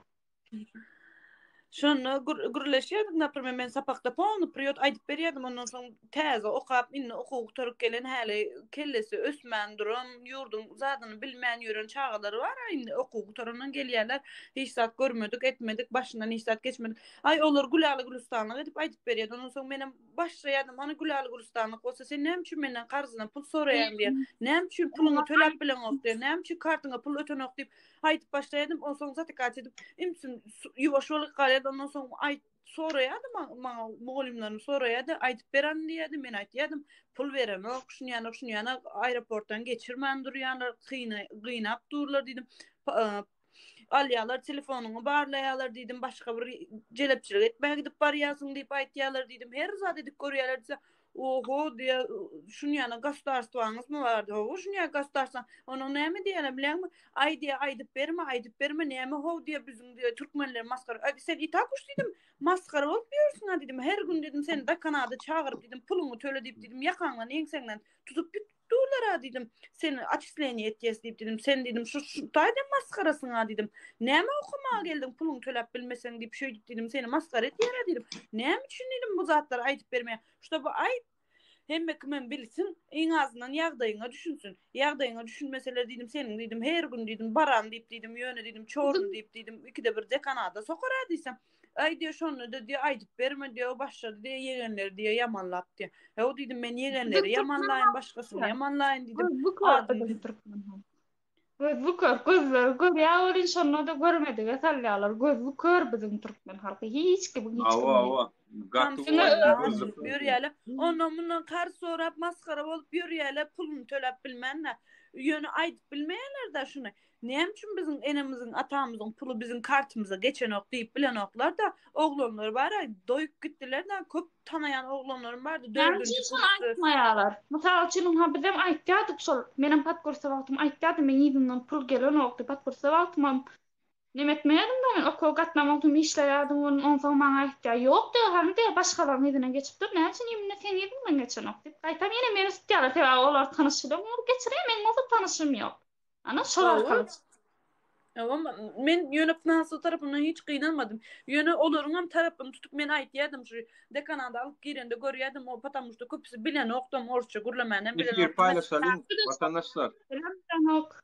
Şonda gürleşýärdik, naprimer, men sapakda polny priýot aýdyp berýärdim, ondan soň täze okap, indi okuwy gutaryp gelen häli kellesi ösmän duran, ýurduň zadyny bilmän ýören çagalar bar-a, indi okuwy gutarandan gelýärler, hiç zat görmedik, etmedik, başyndan hiç zat geçmedik. Aý, olar gülala-gülüstanlyk edip aýdyp berýärdi, ondan soň menem başlaýardym, hany gülala-gülüstanlyk bolsa, sen näme üçin menden karzyna pul soraýaň diýýär, näme üçin puluňy töläp bileňok diýýär, näme üçin kartyňa pul ötenok diýip, Aýdyp başlaýardym, onsoň zatykać edip, ümsüm ýuwaş bolup galýardy, ondan soň aýt soraýardy maňa mugallymlarym soraýardy, aýdyp beren diýýärdi, men aýtýardym, pul berenok, şuny ýanak, şuny ýanak, aeroportdan geçirmän durýarlar, kyna gynap durlar diýdim. Alýarlar, telefonyňy barlaýarlar diýdim, başga bir jelepçilik etmäge gidip barýarsyň diýip aýtýarlar diýdim, her zat edip görýärler diýse, Oho diýýär, şunýana gosdarstwaňyzmy bar diýýär. Hawa, şunýa gosdarstwa. Onuň näme diýýärler bilýäňmi? Aý diýýär, aýdyp berme, aýdyp berme, näme how diýýär, biziň diýýär, türkmenler masgara. Aý, sen i tak uş diýdim, masgara bolup ýörsüň-ä diýdim. Her gün diýdim, seni dekanada çagyryp diýdim, puluňy töle diýip diýdim, ýakaňdan, ýeňsäňden tutup durlar-a diýdim. Seni otçisleniýe etýäs diýip diýdim. Sen diýdim, şu şu taýdan masgarasyň-a diýdim. Näme okamaga geldiň, puluňy töläp bilmeseň diýip, şeýdip diýdim, seni masgara edýär-ä diýdim. Näme üçin diýdim, bu zatlary aýdyp bermeýär. Ştoby aýt, hemme kimem bilsin, iň azyndan ýagdaýyňa düşünsin. Ýagdaýyňa düşünmeseler diýdim, seniň diýdim, her gün diýdim, baran diýip diýdim, ýöne diýdim, çorny diýip diýdim, ikide bir dekanada sokar-a diýsem. Aý diýýär, şonda-da diýýär, aýdyp berme diýýär, o başlady diýýär, ýegenleri diýýär, ýamanlap diýýär. Ýok diýdim, men ýegenleri ýamanlaýyn, başgasyny ýamanlaýyn diýdim. Gözli kör biziň türkmen halky. Gözli kör, gözleri görýär welin şonda-da görmedige salýarlar. Gözli kör biziň türkmen halky. Hiç kimiň hiç Hawa, kimi hawa. Gaty Diňe gowy. özüni ýörýärler. Ondan mundan karz sorap masgara bolup ýörýärler, puluny töläp bilmän-de. Ýöne aýdyp bilmeýärler-de şuny. Näme üçin biziň enemiziň atamyzyň puly biziň kartymyza geçenok diýip bilenoklarda oglanlar bara doýup gitdiler-de köp tanaýan oglanlarym bardy Näme dördünji üçin şony kursda. aýtmaýarlar? Mysal üçin ynha bizem aýtýardyk şol menem podkursda wagtym aýtýardym meň yzymdan pul gelenokdy podkursda wagtymam neme etmeýärdim-de men okuwa gatnam wagtym işleýärdim onsoň maňa aýtýar ýok diýýär hany diýýär başgalaryň yzyndan geçip dur näme üçin imенно seň yzyňdan geçenok diýip gaýtam ýene meni tutýarlar sebäbi olar tanyş bilen geçirýär meň bolsa tanyşym ýok. Ana şol arkaly. Hawa, men ýöne finansiýa tarapyndan hiç gynanmadym. Ýöne olaryň hem tarapyny tutup men aýtýardym şu dekanada alyp girende görýärdim, o потому что köpüsi bilenokdam orsça gürlemänem Efir bilenok. paýlaşalyň watandaşlar. Bilenok.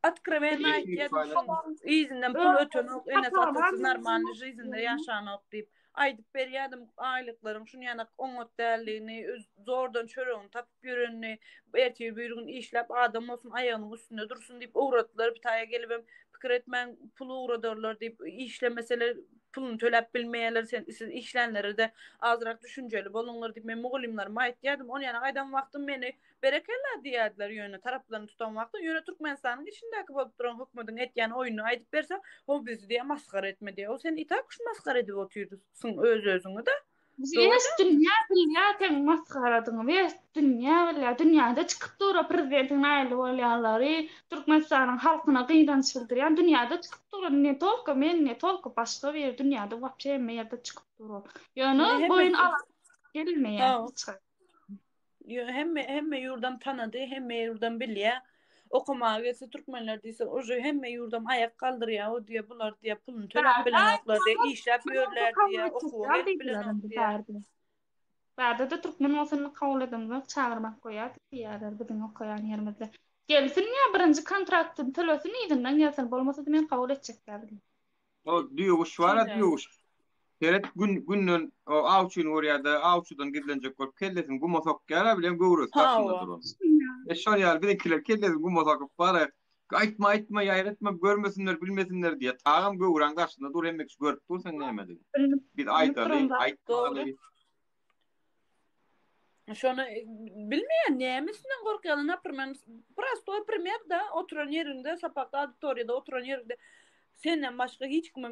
Otkrowenno Efir aýtýardym paýlaşalyň. şu yzyndan pul ötenok, enesi atasy normalny жизньde ýaşanok diýip. Aýdyp berýärdim aýlyklaryň şunýanak oňat däldigini, zordan çöregini tapyp ýörenini, ertir bir gün işläp adam bolsun, aýagynyň üstünde dursun diýip ugratdylar. Bir taýa gelibem pikir etmäň pul ugradarlar diýip, işlemeseler puluny töläp bilmeýärler, sen siz işlänlere-de azrak düşünjeli boluňlar diýip men mugallymlaryma aýtýardym. Onýanak aýdan wagtym meni Berekella diýerdiler ýöne taraplaryny tutan wagty ýöne Türkmenistanyň içindäki bolup duran hökmediň etýän oýnuny aýdyp berse o bizi diýýär masgara etme diýýär o sen itak şu masgara edip otyrsyň öz özüňi de Wes dünýä bilýär seň masgaradyňy wes dünýä bilýär dünýäde çykyp dur o prezidentiň nägile bolýanlary Türkmenistanyň halkyna gynanç bildirýän dünýäde çykyp dur ne tolko men ne tolko başga biri dünýäde wapşe hemme ýerde çykyp dur ol ýöne boýun alasy gelmeýär hiç haýsy. Ýö hemme hemme ýurdam tanady, hemme ýurdam bilýä. Okamaga gelse türkmenler diýse, uje hemme ýurdam aýak galdyrýa, o diýe bular diýe puluny töläp bilenoklar diýe, işläp ýörler diýe, okuwa gelip bilenok diýe. Bärde-de türkmen bolsa indi kabul edemzok, çagyrmak goýar diýýärler biziň okaýan ýerimizde. Gelsin ýa birinji kontraktyny tölesin yzyndan gelsin, bolmasa-da men kabul etjek däl diýip. O düýeguş bar-a düýeguş. Seret gün günden o awçyny görýär-de awçydan gizlenjek bolup kellesini guma sokýar-a bilen göwresi daşynda duran. E şol ýaly biziňkiler kellesini guma sokup bar-a aýtma aýtma ýaýratma görmesinler bilmesinler diýýär. Tagam göwräň daşynda dur hemme kişi görüp dur seň nämedigini. Biz aýdaly aýtmaly. Şony bilmeýän nämesinden gorkýarlar naprimer prostoý primer da oturan ýeriňde sapakda auditoriýada oturan ýeriňde senden başga hiç kim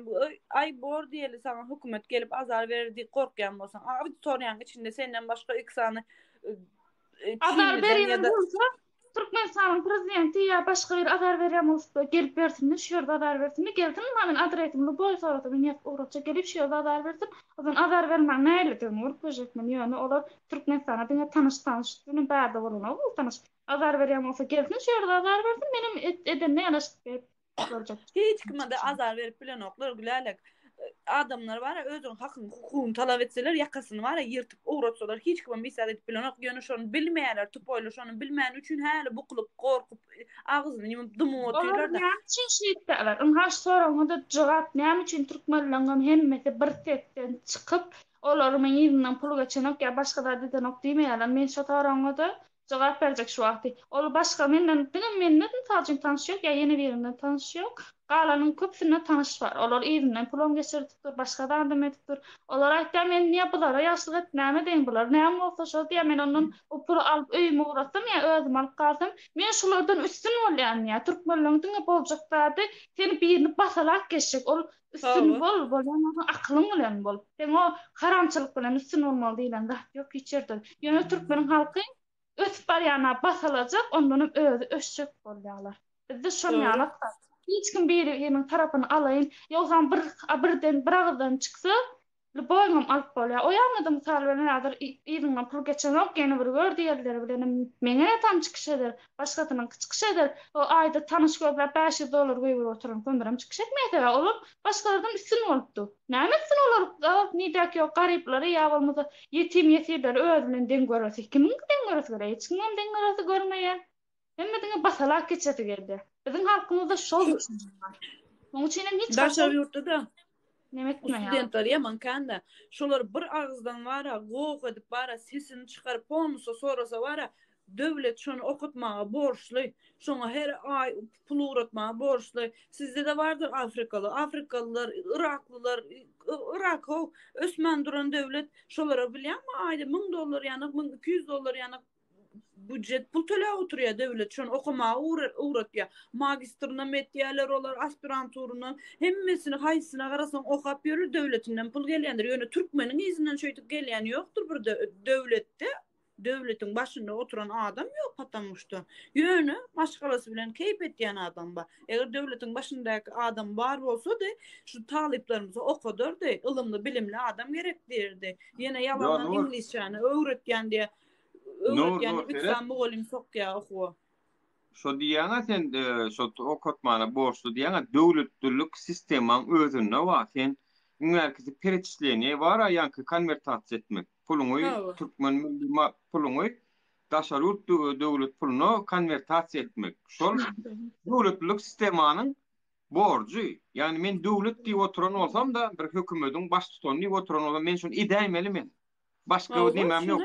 aý bor diýeli saňa hökümet gelip azar berer diýip gorkýan bolsaň auditoriýanyň içinde senden başga iki sany azar berýän bolsa Türkmenistanyň prezidenti ýa başga biri azar berýän bolsa gelip bersin-de şu ýerde azar bersin-de gelsin ynha men adresimi luboý sorasa men ýazyp ugratjak gelip şu ýerde azar bersin o zaman azar bermäň nähilidigini görkezjek men ýöne olar Türkmenistana diňe tanyş tanyş bilen bärde bolanok ol tanyş azar berýän bolsa gelsin şu ýerde azar bersin menem edenine ýanaşyp berip görjek. Hiç kime-de azar berip bilenoklar Gülälek. Adamlar bar-a özüniň hakyny hukugyny talap etseler ýakasyny bar-a ýyrtyp ugratsalar hiç kimem hiç zat edip bilenok. Ýöne şony bilmeýärler tupoýlar şony bilmäni üçin häli bukulyp gorkup agzyny ýumup dymyp Olar otyrlar-da. näme üçin şeýtýärler? Ynha şu soragyňa-da jogap näme üçin türkmenleňem hemmesi bir sesden çykyp olary meň yzymdan pul geçenok ýa başga zat edenok diýmeýärler. Men şo soragyňa-da Jogap berjek şu wagty. Ol başga menden diňe menden mysal üçin tanyş ýok ýa ýene birinden tanyş ýok. Galanyň köpüsinde tanyş bar. Olar yzyndan pulam geçirdip dur, başga zadam edip dur. Olar aýtýar men niýe bulara ýagşylyk edip näme edeýin bular näme bolsa şo diýýär men ondan bu puly alyp öýüme ugratsam ýa özüm alyp galsam men şulardan üstün bolýan diýýär. Türkmenleň diňe boljak zady seni birini basalap geçjek ol üstün bol bolýan bolsaň akylyň bilen bol. Seň o haramçylyk bilen üstün bolmaly diýlen zat ýok hiç ýerde. Ýöne türkmeniň halky ösüp barýana basalajak, ondanam özi ösjek bolýarlar. Bizde şon ýalak zat. Hiç kim biri-biriniň tarapyny alaýyn, ýogsam bir birden bir agyzdan çyksa, Lýuboýyňam alyp bolýar. O ýaňyda mysal bilen häzir yzyňdan pul geçenok, ýene bir gör diýenleri bilenem meňe tam çykyş eder, başgasynyňky çykyş eder. O aýda tanyş gözläp 500 dollar goýberip oturan kömürem çykyş etmeýär sebäbi olar başgalardan üstün bolup dur. Näme etsin olar nidäki ýok garyplary ýa bolmasa ýetim ýesirleri özi bilen deň göresi. Kimiň deň göresi gelýär? Hiç kimiňem deň göresi görmeýär. Hemme diňe basalak geçesi geldi. Biziň halkymyzda şol düşünje bar. Munuň üçin hem hiç Daşary ýurtda-da neme etmeýär. Studentler ýaman kän-de. Şolar bir agyzdan bara goh edip bara sesini çykaryp polnusy sorasa bara döwlet şony okatmaga borçly. Şoňa her aý pul ugratmaga borçly. Sizde-de bardyr afrikaly. Afrikalylar, yraklylar, Yrak how ösmän duran döwlet. Şolara bilýäňmi aýda 1000 dollar ýanak, 1200 dollar ýanak Budjet pul töläp oturýar döwlet şony okamaga ugratýar. Magistrynam etýärler olar, aspiranturynam, hemmesini haýsysyna garasaň okap ýörler döwletinden pul gelýändir. Ýöne türkmeniň yzyndan şeýdip gelýän ýokdur bir döwletde döwletiň başynda oturan adam ýok patamuşda. Ýöne maşgalasy bilen keýp etýän adam bar. Eger döwletiň başyndaky adam bar bolsady, şu talyplarymyzy okadardy, ylymly bilimli adam gerek diýerdi. Ýene ýalandan iňlisçäni öwretýän diýe Öwretýän üç sany mugallym sokýar okuwa. Şo diýýäňä sen şo okatmana borçly diýýäňä döwletlilik sistemaň özünde bar sen iň bärkisi pereçisleniýe bar-a ýaňky konwertasiýa etmek puluňy türkmen milli puluňy daşary ýurt döwlet puluna konwertasiýa etmek şol döwletlilik sistemanyň borjy ýagny men döwlet diýip oturan bolsam-da bir hökümediň baştutany diýip oturan bolsam men şony edäýmeli men. Başga bir nemem ýok.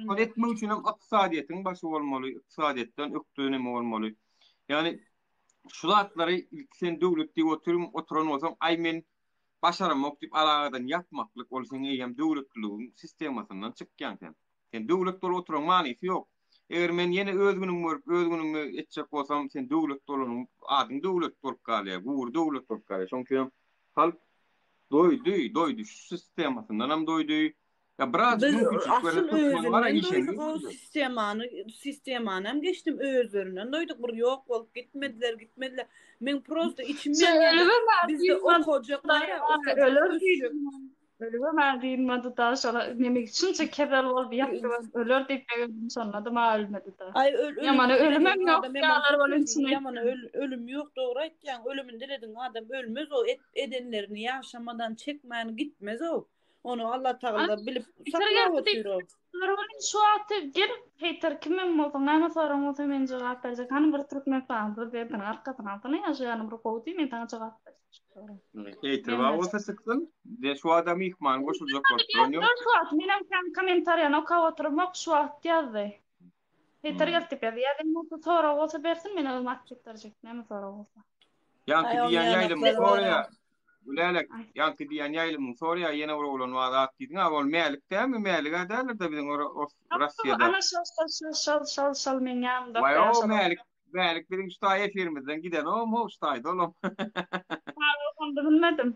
Ony etmek üçin hem ykdysadyýetiň başy bolmaly, ykdysadyýetden ökde neme bolmaly. Ýagny şu zatlary ilki sen döwlet diýip otyryn, oturan bolsaň, aý men başaramok diýip alagadan ýapmaklyk, ol seň eýýäm döwletliligiň sistemasyndan çykýaň sen. Sen döwlet bolup oturan manysy ýok. Eger men ýene öz günümi görüp, öz günümi etjek bolsam, sen döwlet bolanyň, adyň döwlet bolup galýar, gury döwlet bolup galýar. Şonuň üçin hem halk doýdy, doýdy, şu sistemasyndan hem doýdy. Ýa biraz Biz mümkinçilik berse asyl türkmen bar-a özünden işeňňir doýduk o sistemany, sistemany hem geçdim özlerinden doýduk. Bir ýok bolup gitmediler, gitmediler. Meň prosta içim ýanýar. Bizde okajak bar-a, okajak, ösjek. Ölübem-ä dynmady-da, şola neme şunça kesel bolup ýatdybam, öler diýip begendim, şonda-da maňa ölmedi-de. Aý öl ölüm Ýamana ölümem dilediň ýok adam ýalar ýaman ýamana öl ölüm ýok dogry aýtýaň ölümini dilediň adam ölmez o et edenlerini ýaşamadan çekmän gitmez o ony Allatagala bilip saklap otyr o. Şu wagty gel heýter kimem bolsaň näme soraň bolsa men jogap berjek hany bir Türkmenistanyň prezidentiniň arkasyny alsana ýa şu ýany bir gowy diý men saňa jogap berjek. Heýter bar bolsa çyksyn. De şu wagta myhman goşuljak bolup duran ýok. Şu wagt menem sen kommentariýany okap oturmok şu wagt ýazdy. Heýter geldi diýip ýazdy. Ýazan bolsa sorag bolsa bersin men özüm atwet berjek näme sorag bolsa. Ýaňky diýýän ýaýlymy soraýa. Gülälek, ýaňky diýýän ýaýlymyňy sorýar, ýene bir oglan bar zat diýdiň-ä, ol Mälik dälmi? Mälig-ä däldir-de biziň Russiýada. Ana şol, şol, şol, şol, şol, şol meň ýanymda Waý, okaýan o şol. Mälik, Mälik biziň şu taý efirimizden gidenom-how şu taýda olam. Ýok, onda bilmedim.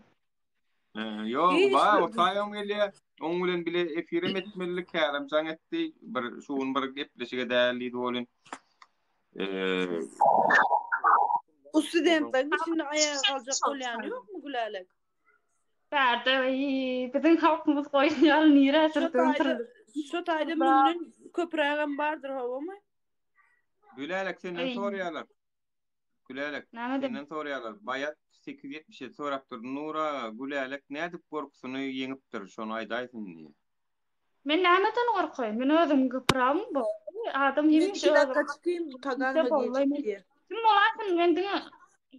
Ýok, bar, o taýam gelýär. Oň bilen bile efirem etmelidik, hälem jaň etdi. Bir şu gün bir gepleşik edäýeli diýdi welin. Eee Bu studentleriň içinde aýaga galjak bolýany ýokmy Gülälek? Bärde biziň halkymyz goýun ýaly nirä sürtüň Şo taýda müňden köprägem bardyr howamy? Gülälek senden soraýarlar. Gülälek, senden soraýarlar. Baýat 877 sorapdyr. Nur aga, Gülälek nädip gorkusyny ýeňipdir, şony aýdaýsyn diýýär. Men nämeden gorkaýyn? Men özüm gypyragym boldy. Adam hemişe Men iki dakika çykayym, taganyma girjek diýýär. Kim bolaýsyn, men diňe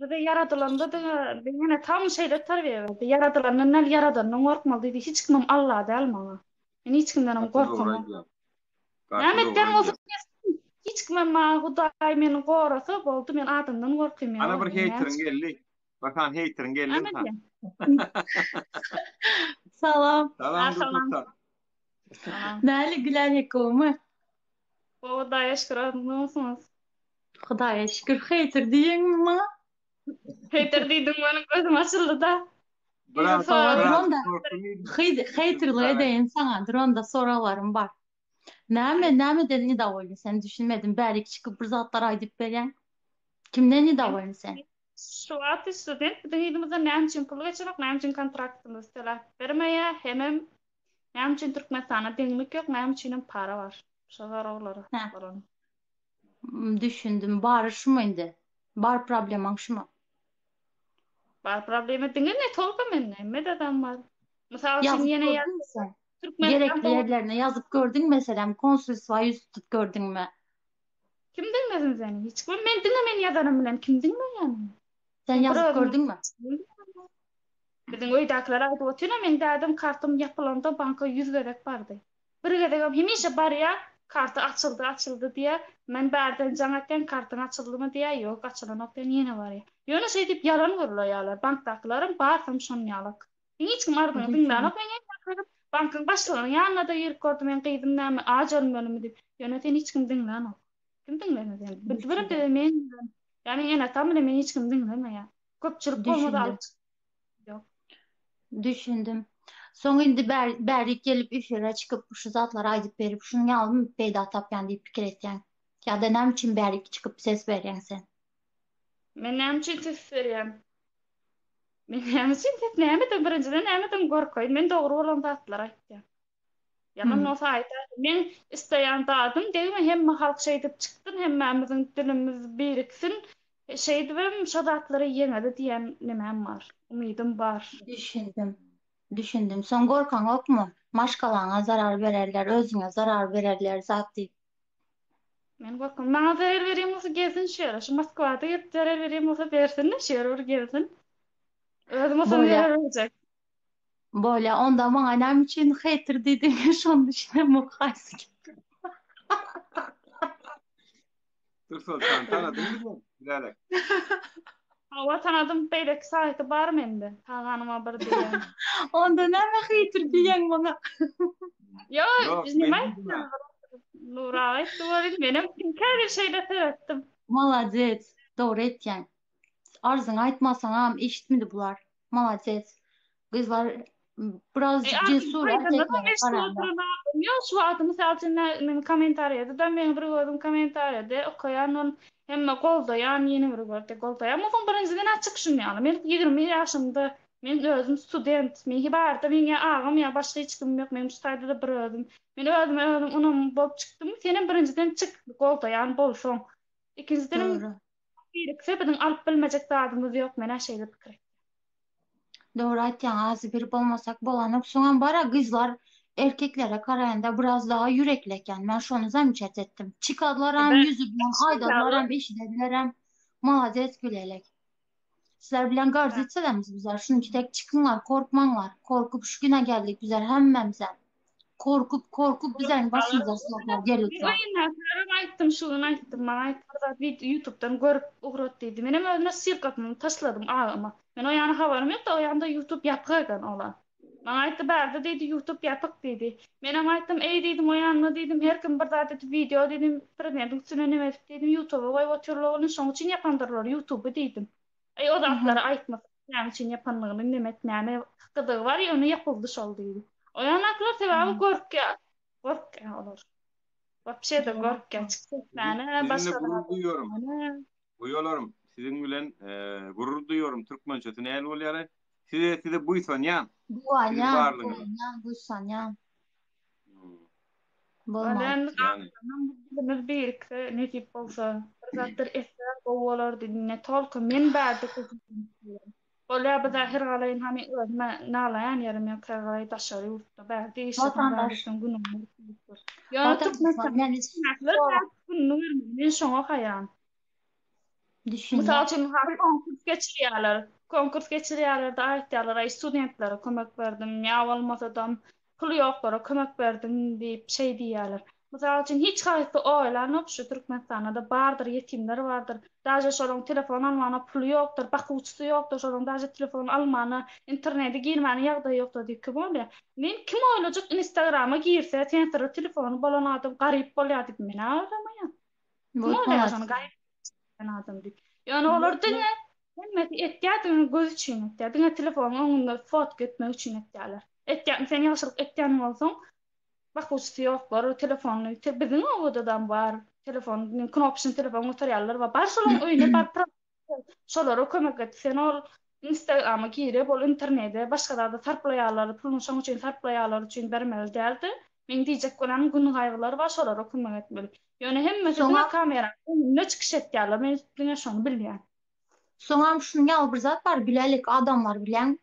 bize ýaradylanda diňe ýene tam şeýle terbiýe berdi. Ýaradylandan däl, ýaradandan gorkmaly diýdi. Hiç kimem Alla däl maňa. Men hiç kimdenem gorkamok. Näme etýän bolsa etsin. Hiç kimem maňa Hudaý meni gorasa boldy, men adamdan gorkym ýok. Ana bir heýteriň geldi. Bir sany heýteriň geldi ynha. Salam. Salam Gülsultan. Näli Gülälek gowumy? Gowy Hudaýa şükür özüňiz gowusyňyz? Hudaýa şükür heýter diýeňmi maňa? Heýter diýdiň meniň gözüm açyldy-da. Biraz biraz Heýterlik edeýin saňa dur onda soraglarym bar. Näme nämeden nedowolny sen düşünmedim bärik çykyp bir zatlar aýdyp berýäň. Kimden nedowolny sen? Şu wagty student biziň yzymyzdan näme üçin pul geçenok, näme üçin kontraktymyzy töläp bermeýär, hemem näme üçin Türkmenistanda deňlik ýok, näme üçinem para bar. Şo soraglara bolan. Düşündim. Bary şumy indi? Bar problemaň şumy? Bar problema diňe ne tolko mende, hemmede adam bar. Mysal üçin Ýazyp ýene ýaz gördüňmi sen? Türkmenistan Gerekli gowy. ýerlerine ýazyp gördüňmi meselem konsulstwa ýüz tutup gördüňmi? Kim diňlesin seni? Hiç kim. Men diňe men ýazanym bilen kim diňleýär meni? Sen Men bir ýazyp özüm gördüňmi? Biziň öýdäkiler aýdyp otyr-a, meň dädem kartym ýapylanda banka 100 gezek bardy. Bir gezegem hemişe barýar, karty açyldy, açyldy diýýär. Men bärden jaň etýän, kartyň açyldymy diýýär, ýok, açylanok diýen, ýene barýar. Ýöne şeýdip ýalan gürleýärler. Bankdakylaram barsam şon ýalak. Hiç kim arzyňy diňlänok meň öýdäkilerim. Bankyň başlygynyň ýanyna-da girip gördüm, meň gyzym näme, aç ölmelimi diýip. Ýöne seni hiç kim diňlänok. Kim diňlesin seni? Bir bir bize men bilen, ýa meň ene-atam bilen meni hiç kim diňlemeýär. Köpçülik bolmasa alyp çyk. Ýok. Düşündim. Soň indi bärik gelip efire çykyp şu zatlary aýdyp berip şunuň ýalymy peýda tapýan diýip pikir etýäň? Ýa-da näme üçin bärik çykyp ses berýäň sen? Men näme üçin ses berýän? Men näme üçin ses nämeden birinjiden nämeden gorkaýyn? Men dogry bolan zatlary aýtýan. Ýalan bolsa aýdaýyn. Meň isleýän zadym degme hemme halk şeýdip çyksyn hemmämiziň dilimiz biriksin şeýdibem şo zatlary ýeňeli diýen nemäm bar umydym bar. Düşündim. Düşündim. Soň gorkaňokmy? Maşgalaňa zarar bererler, özüňe zarar bererler zat diýip. Men gorkam. Maňa zerer berýän bolsa gelsin şu ýere. Şu Moskwada gelip zerer berýän bolsa bersin-de şu ýere bir gelsin. Özüm bolsam Bolýa. zerer berjek. Bolýa. Onda maňa näme üçin heýter diýdiň? Şony düşünemok haýsy gep. Dürsoltan tanadyňmy sen Gülälek? Hawa tanadym beýleki saýty bar mende. Taganyma bir diýen. Onda näme heýter diýýäň maňa? Ýok, Ýok, biz men nime diýdim ha. Nur aga aýtdy welin menem käbir şeýle seretdim. Malades, dogry etýäň. Arzyňy aýtmasaňam eşitmedi bular. Malades. Gyzlar E, birazjyk arzyňy cesur aýdanda-da erkeklere eşidip garanda. oturan adam ýok şu wagt mysal üçin men kommentariýada-da meň bir gözüm kommentariýada okaýan ol hemme goldaýan ýene bir görde goldaýan bolsaň birinjiden açyk şuny ýaly men 20 ýaşymda men özüm student men barda meň ýa agam ýa başga hiç kimim ýok men şu taýda-da bir özüm men özüme özüm ynamly bolup çykdym senem birinjiden çyk goldaýan bolsaň ikinjidenem Dogry. Birikse biziň alyp bilmejek zadymyz ýok menä şeýle pikir etýän. Dogry aýtýaň azy bir bolmasak bolanok soňam bara gyzlar erkeklere garaýanda biraz daha ýürekli eken men şony zamçat etdim çykadlaram ýüzi bilen aýdadlaram eşidedilerem malades gülälek sizler bilen garzitsedemiz bizler şunçi tek çykyňlar korkmaňlar korkup şu güne geldik bizler hemmemizem. Korkup korkup bizäň başymyza şu zatlar gelip Men öýündäkilere aýtdym, şu gün aýtdym, maňa aýtdy bir zat wideo ýutubdan görüp ugrat diýdi. Menem özüne ssylkasyny taşladym agama. Men o ýana habarym ýokdy, o ýanda ýutub ýapyk eken ola. Maňa aýtdy bärde diýdi ýutub ýapyk diýdi. Menem aýtdym eý diýdim o ýanda diýdim her kim bir zat edip wideo diýdim prezidentiň üstüne neme edip diýdim ýutuba goýup otyrlar ony şoň üçin ýapandyrlar ýutuby diýdim. Eý o zatlary aýtmasak näme üçin ýapanlygyny neme et näme gyzygy bar ýöne ýapyldy şol diýdi. O ýandakylar sebäbi gorkýar. Gorkýar olar. Wapşe-de gorkýar çykyş etmäne Sizinle başga gurur zat duýarym. etmäne. Uýalarym, siziň bilen gurur duýarym, türkmençesi nähili bolýar-aý? Size size buýsanýan, siziň Guwanýan, barlygyňyza. guwanýan, buýsanýan. Bolman Bolmaly. Ýagny. Dilimiz birikse, nesip bolsa, bir zatlar etseler gowy bolardy, ne tolko men bärde Bolýa bizä her galaýyn hany özüme nalaýan ýerim ýok her galaý daşary ýurtda bärde işleseň Watandaş. bärde günüňi görüp Ýöne Watandaşlar Türkmenistan meni Türkmenler gününi görmeli men şoňa haýran. Düşünýän. Mysal üçin ha konkurs geçirýärler. Konkurs geçirýärler-de aýtýarlar aý studentlere kömek berdim ýa bolmasadam puly ýoklara kömek berdim diýip şeý diýýärler. Mysal üçin hiç haýsy oýlanok şu Türkmenistanda-da bardyr ýetimler bardyr. Daže şolaň telefon almana puly ýokdur, bakuwçysy ýokdur, şolaň daže telefon almana, internete girmäne ýagdaýy ýokdur diýip kim oýlaýar? Men kim oýlajak instagrama girse sensorly telefony bolan adam garyp bolýar diýip men-ä oýlamaýan. Kim oýlaýar şony garyp adam diýip. Ýöne olar diňe hemmesi etýär diňe göz üçin etýär. Diňe telefonyň öňünde fotka etmek üçin etýärler. Etýän sen ýagşylyk etýän bolsaň Bakuwçysy ýoklar telefony biziň obadadam bar telefon knopşny telefon göterýänler bar bar şolaň öýüne baryp şolara kömek et sen ol instagrama girip ol internede başga zada sarplaýarlar puluny şoň üçin sarplaýarlar üçin bermeli däldi meň diýjek bolýanym gün gaýgylar bar şolara kömek etmeli ýöne hemmesi diňe kameranyň öňünde çykyş etýärler men diňe şony bilýän. Soňam şunuň ýaly bir zat bar, bilälik adamlar bilen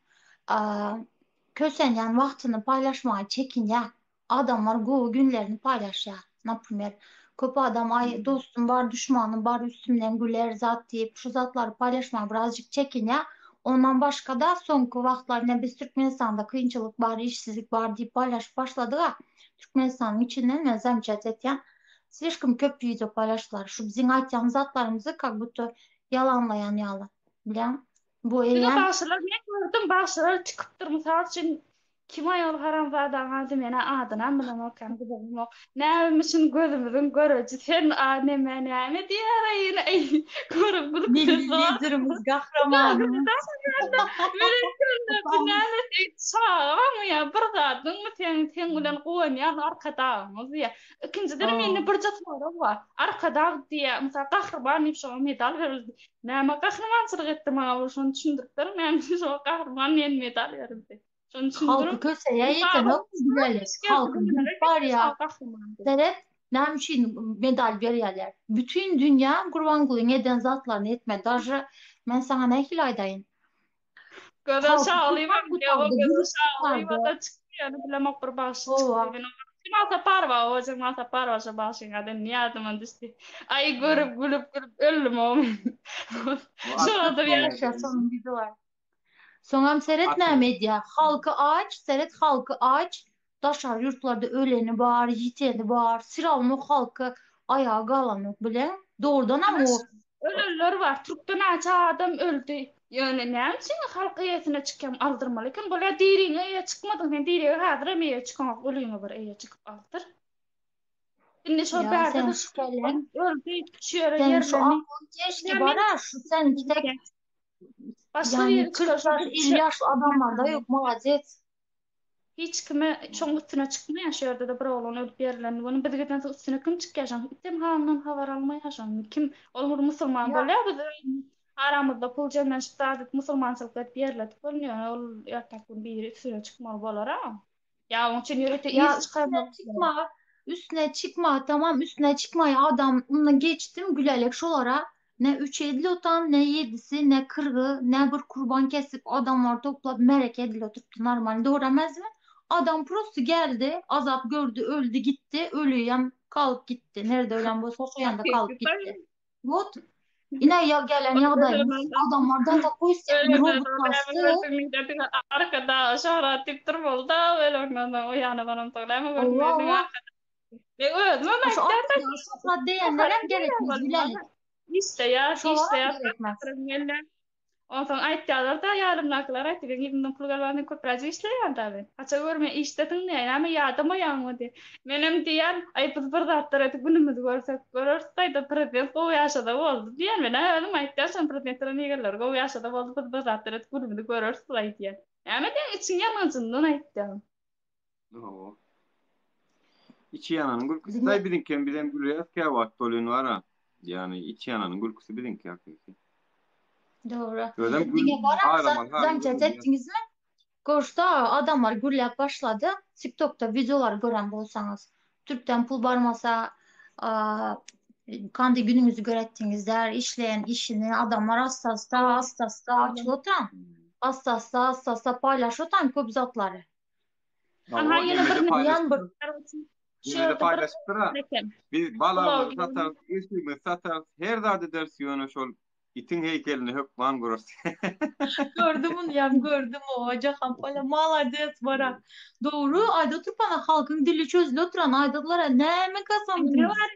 kösenýän wagtyny paýlaşmaga çekinýär. Adamlar gowy günlerini paýlaşýar. Naprimer, köp adam aý dostum bar, duşmanym bar, üstümden güler zat diýip, şu zatlary paýlaşmaga birazjyk çekinýär. Ondan başga-da soňky wagtlar ine biz Türkmenistanda kynçylyk bar, işsizlik bar diýip paýlaşyp başladyga. Türkmenistanyň içinden men zamçat etýän. Slişkom köp wideo paýlaşdylar. Şu biziň aýtýan zatlarymyzy kak budto ýalanlaýan ýaly. Bilýäň? Bu Diňe eýýäm bagşylar men gördüm bagşylar çykypdyr mysal üçin kim aýol haramzadaň ady menä adynam bilemok ýa gyzygymok nämemişin gözümiziň göreji sen a neme näme diýýär ýene eý görüp gülüp Milli liderimiz gahrymanymyz. Bu näme sen çagaňmy ýa bir zadyňmy sen seň bilen guwanýan arkadagymyz diýýär Ikinjiden mende birje sorag bar. Arkadag diýýär, mysal gahryman diýip şoňa medal berildi. Näme gahrymançylyk etdi maňa bir şony düşündirip beriň, näme üçin şoňa gahryman diýen medal berildi? Şony Halky düşündiriň. köseýä ýetenok bilelik. Halky gülüp barýar. Seret, näme üçin medal berýärler? Bütin dünýä Gurbangulyň eden zatlaryny etmedi. Daže men saňa nähili aýdaýyn? Gözel Halky Şalyýewa gülüp bilýär, o gutardy, Gözel gülüp Şalyýewa gutardy. da çykdy ýöne bilemok bir bagşy çykdy. Hawa. Men o Jemal Saparowa, o Jemal Saparowa şo bagşyň ady indi ýadyma düşdi. Aý görüp gülüp gülüp öldüm o men. Bu Şo Atyp da bir Paýlaşýar şonuň ýüzi bar. Soňam seret Atyp. näme edýär. Halky aç, seret halky aç. Daşary ýurtlarda öleni bar, ýiteni bar. Siralno halky aýaga galanok bileň. Dogrudanam o Ölenler bar. Türkde näçe adam öldi. Ýöne näme üçin halk eýesine çykýaň aldyrmaly eken. Bolýa diriňe eýe çykmadyň sen dirige häzirem eýe çykaňok öliňe bir eýe çykyp aldyr. Indi şol Ýa bärde sen de şu kelläň öldi şu ýere Sen şu ýerlendi. aklyň keşki bara şu sen tek Başga ýani biri 40 çykar ýaş 50 ýaşly adamlarda ýok molodets. Hiç kime şoň üstüne çykmaýar şu ýerde-de bir oglan ölüp ýerlendi ony biz gidensoň üstüne kim çykýar şoň item halyndan habar almaýar şoň kim ol bir musulman Ýa bolýar biz aramyzda pul jemlenşip zat edip musulmançylyk edip ýerledik ony ýöne ol erteki gün biri üstüne çykmaly bolara ýa oň üçin ýörite Ýa yz üstüne çykarmaly çykma, üstüne çykma, tamam üstüne çykmaý adam unda geçdim Gülälek şolara ne üç edil otan, ne ýedisi, ne kyrgy, ne bir kurban kesip adamlar toplap märeke edil oturypdy normalny dogry emezmi? Adam prosto geldi, azap gördi, öldi gitdi, ölüýem galyp gitdi, nirede ölen bolsa şo ýanda galyp gitdi. Wot. Ine ýa gelen ýagdaýymyz adamlar da takoý stepeni robot basdy. Arkada şöhrat diýip durmaly da ölenden soň o ýana baramsoň näme gördüm Owa diýdiň owa. arkada. Men özümem Şu aýtýan arkada şöhrat diýenlerem gerekmez Gülälek. Işleýär, Şolaram işleýär. gerekmez. Onsoň aýtýarlar-da, ýanymdakylar aýtdy, meň ýüzümden pul gelmän sen köpräjik işleýäň-dä men. Haçan gör men işdesiň diýýär, näme ýadamaýaňmy diýýär. Menem diýýän, aý biz bir zatlar edip günümizi görsek göreris gaýda prezident gowy ýaşasa boldy diýýän. Men-ä özüm aýtýan şony prezident bilen egerleri gowy ýaşasa boldy biz bir zatlar edip günümizi göreris-laý diýýän. Näme diýýäň içiň ýangyjyndan aýtýan. Hawa. Içi ýananyň gülküsi daý biziňkem bizem gülýäs käwagt bolýan bara. Ýani içi ýananyň gülküsi biziňki hakyky. Dogry. Özem gül Diňe baram aglamaly halyna zamçat gülýäs. etdiňizmi? Goşda adamlar gürläp başlady. TikTokda wideolary gören bolsaňyz. Türkden pul barmasa kandy günüňizi göretdiňizler, işleýän işini adamlar asta-asta, asta-asta açyp oturan. Asta-asta, asta-asta paýlaşyp oturan köp zatlary. Aha ýene bir Ýan bir Şu Ýene-de ýerde bir paýlaşypdyr-a. eken. Biz balagymyzy Blogger. satarys, eşigimizi satarys, her zat ederis, ýöne şol itiň heýkelini hökman gurar. Gördüm muny ýa gördüm o Jahanpala malades bara. Dogry aýda oturyp ana halkyň dili çözüli oturan aýdadylara näme Ne gazandyňyz? bar?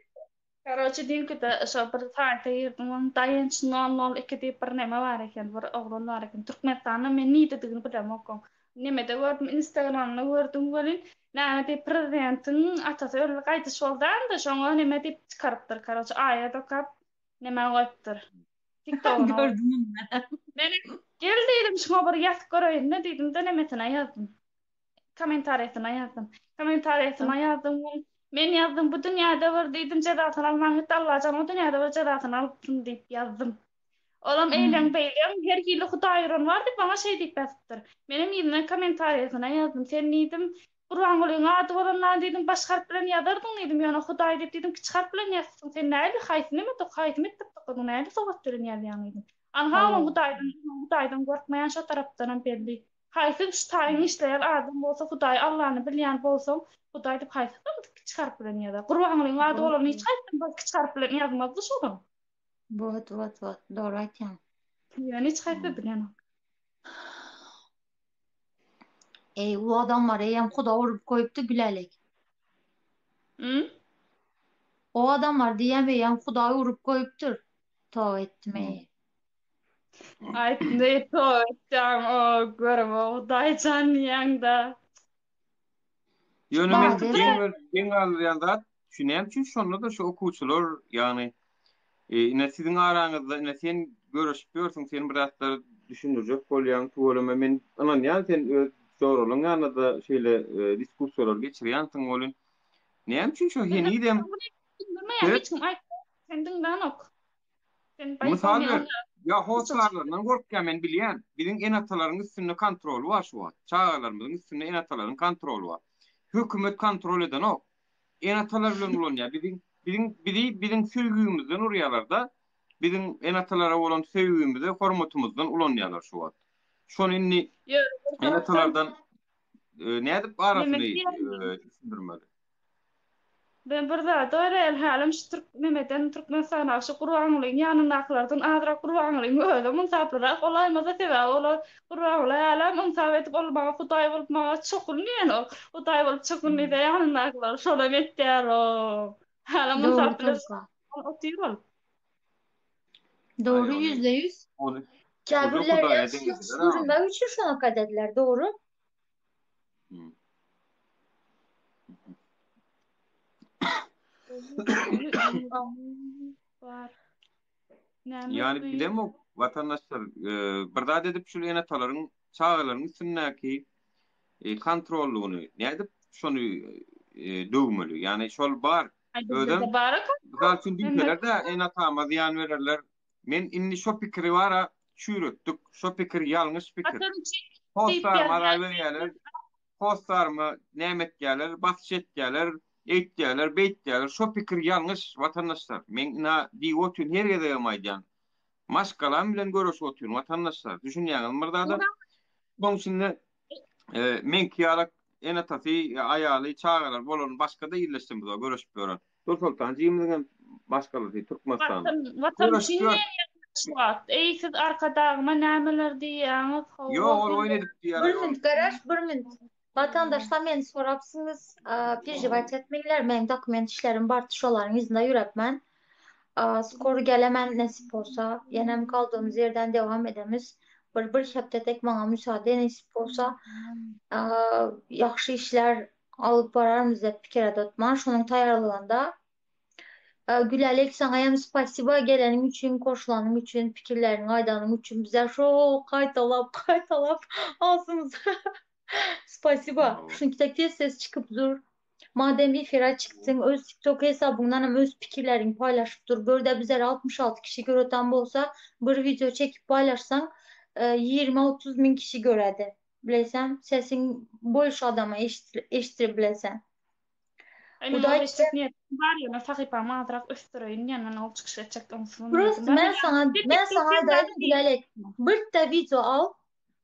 Karoçe düýnküde şo bir saýta girdim oň Daýanç nol nol iki diýip bir neme bar eken bir oglan bar eken Türkmenistanda men nidedigini bilemok oň nemede gördüm instagramda gördüm welin näme diýip prezidentiň atasy öldi gaýdyş boldy indi şoňa neme diýip çykarypdyr karoçe aýat okap neme goýupdyr tiktogyna Gördüm muny men. Menem gel diýdim şuňa bir ýazyp göreýin-de diýdim-de nemesine ýazdym. Kommentariýasyna ýazdym. Kommentariýasyna ýazdym. Men ýazdym bu dünýäde bir diýdim jezasyny alman gitdi Allajan o dünýäde bir jezasyny alypsyn diýip ýazdym. Olam eýleň beýleň her hili hudaý uran bar diýip maňa şeý diýip ýazypdyr. Menem yzyndan kommentariýasyna ýazdym. Sen diýdim Gurbangulyň ady bolanda diýdim baş harp bilen ýazardyň diýdim ýöne hudaý diýip diýdim kiçi harp bilen ýazsyň sen näli haýsy neme haýsy mekdepde okadyň näli sowat bilen ýazýaň diýdim. Anha onuň hudaýdan hudaýdan gorkmaýan şo tarapdanam belli. Haýsy şu taýyň işleýän adam bolsa Hudaý Allany bilýän bolsaň Hudaý diýip haýsy adam kiçi harp bilen ýazar. Gurbangulyň ady bolan hiç haýsy bir kiçi harp bilen ýazmazdy şolam. Wot wot wot dogry aýtýaň. Ýöne hiç haýsy bilenok. Eý u adamlar eýýäm huda urup goýupdy Gülälek. Hmm? O adamlar diýýän eýýäm hudaý urup goýupdyr. Toba etdim eý. Aýtdy, toýjan, o görüm, o Hudaýjan diýýäň-de. Ýöne men Malades. geň geň galdyrýan zat, şu näme üçin şonda-da şu okuwçylar, ýagny e, ine siziň araňyzda ine sen görüşip ýörsüň, sen bir zatlar düşündirjek bolýaň, tüweleme men ynanýan sen öz joralaryň ýanynda-da şeýle e, diskussiýalar geçirýänsiň welin, näme üçin şu henizem Düşündirmeýär, hiç kim aýtmaýar, sen diňlänok. Mysal ber. Ýa hossarlaryndan gorkýar men bilýän. Biziň ene-atalaryň üstünde kontroly bar şu wagt. Çagalarymyzyň üstünde ene-atalaryň kontroly bar. Hökümet kontrol edenok. Ene-atalar bilen ulanýar. Biziň biziň bizi biziň söýgümizden urýarlar-da. Biziň ene-atalara bolan söýgimizi, hormatymyzdan ulanýarlar şu wagt. Şony indi ene-atalardan nädip arasyny düşündirmeli? Men bir zat oýlaýan hälem şu türk nemeden Türkmenistana şu Gurbangulyň ýanyndakylardan azrak Gurbangulyň özem ynsaplyrak bolaýmasa sebäbi olar Gurbanguly hälem ynsap edip ol maňa hudaý bolup maňa çokun diýenok hudaý bolup çokun diýse ýanyndakylar şonam etýär o hälem Dogry ynsap bilen Tolga. otyr ol. Dogry %100. Ony Käbirler Hudaýa ýagşy deňediler ha. görünmek üçin şonaka edediler dogry. Bar. Ýani bilemok watandaşlar e, bir zat edip şu ene-atalaryň çagalaryň üstündäki e, kontrollygyny nädip şony e, döwmeli? Ýani şol bar. Özem mysal üçin diýseler-de ene-atama zyýan bererler. Men indi şo pikiri bara çüýretdik. Şo pikir ýalňyş pikir. Hossaryma azar berýärler. Hossaryma näme etýärler, basyş etýärler, eýtýärler, beýtýärler. Şo pikir ýalňyş, watandaşlar. Men ina diýip otyryn, her gezegem aýdýan. Maşgalam bilen göreşip otyryn, watandaşlar. Düşünýäňizmi bir zada? Şoň üçin-de meňki ýalak ene-atasy, aýaly, çagalary bolan başga-da ildeşlerimiz bar, göreşip ýören. Nursoltan jigimiziňem. maşgalasy Türkmenistanda. Watan, watan üçin diýýär şu wagt. Eý siz Arkadagyma nämeler diýýäňiz? Hawa. Ýok, ol oýun edip diýýär. Bir minut garaş, bir minut. Watandaşlar meni sorapsyňyz, perejewat etmeňler, meniň dokument işlerim bardy, şolaryň yzynda ýürepmen. Skor gelemen nesip bolsa, ýenem kaldygymyz ýerden dewam edemiz. Bir bir hepde tek maňa müsade nesip bolsa, ýagşy işler alyp bararmyz diýip pikir edotman, şonuň taýýarlygynda. Gülälek saňa hem spasiba geleniň üçin, goşulanyň üçin, pikirleriňi aýdanyň üçin bize şo gaýtalap gaýtalap agzymyza Spasiba. Şunki tez tez çykyp dur. Madem efire çykdyň, öz TikTok hesabyňdan hem öz pikirleriňi paýlaşyp dur. Börde bizler 66 kişi göretan bolsa, bir wideo çekip paýlaşsaň, 20-30 müň kişi göredi. Bilesem, sesiň bolşy adama eşitdirip bilesen. Hudaý etjek niýetim bar ýöne sahypamy azrak ösdüreýin diýen men ol çykyş etjek onsuz niýetim bar. Men saňa men saňa aýdaýyn Gülälek. Birde wideo al,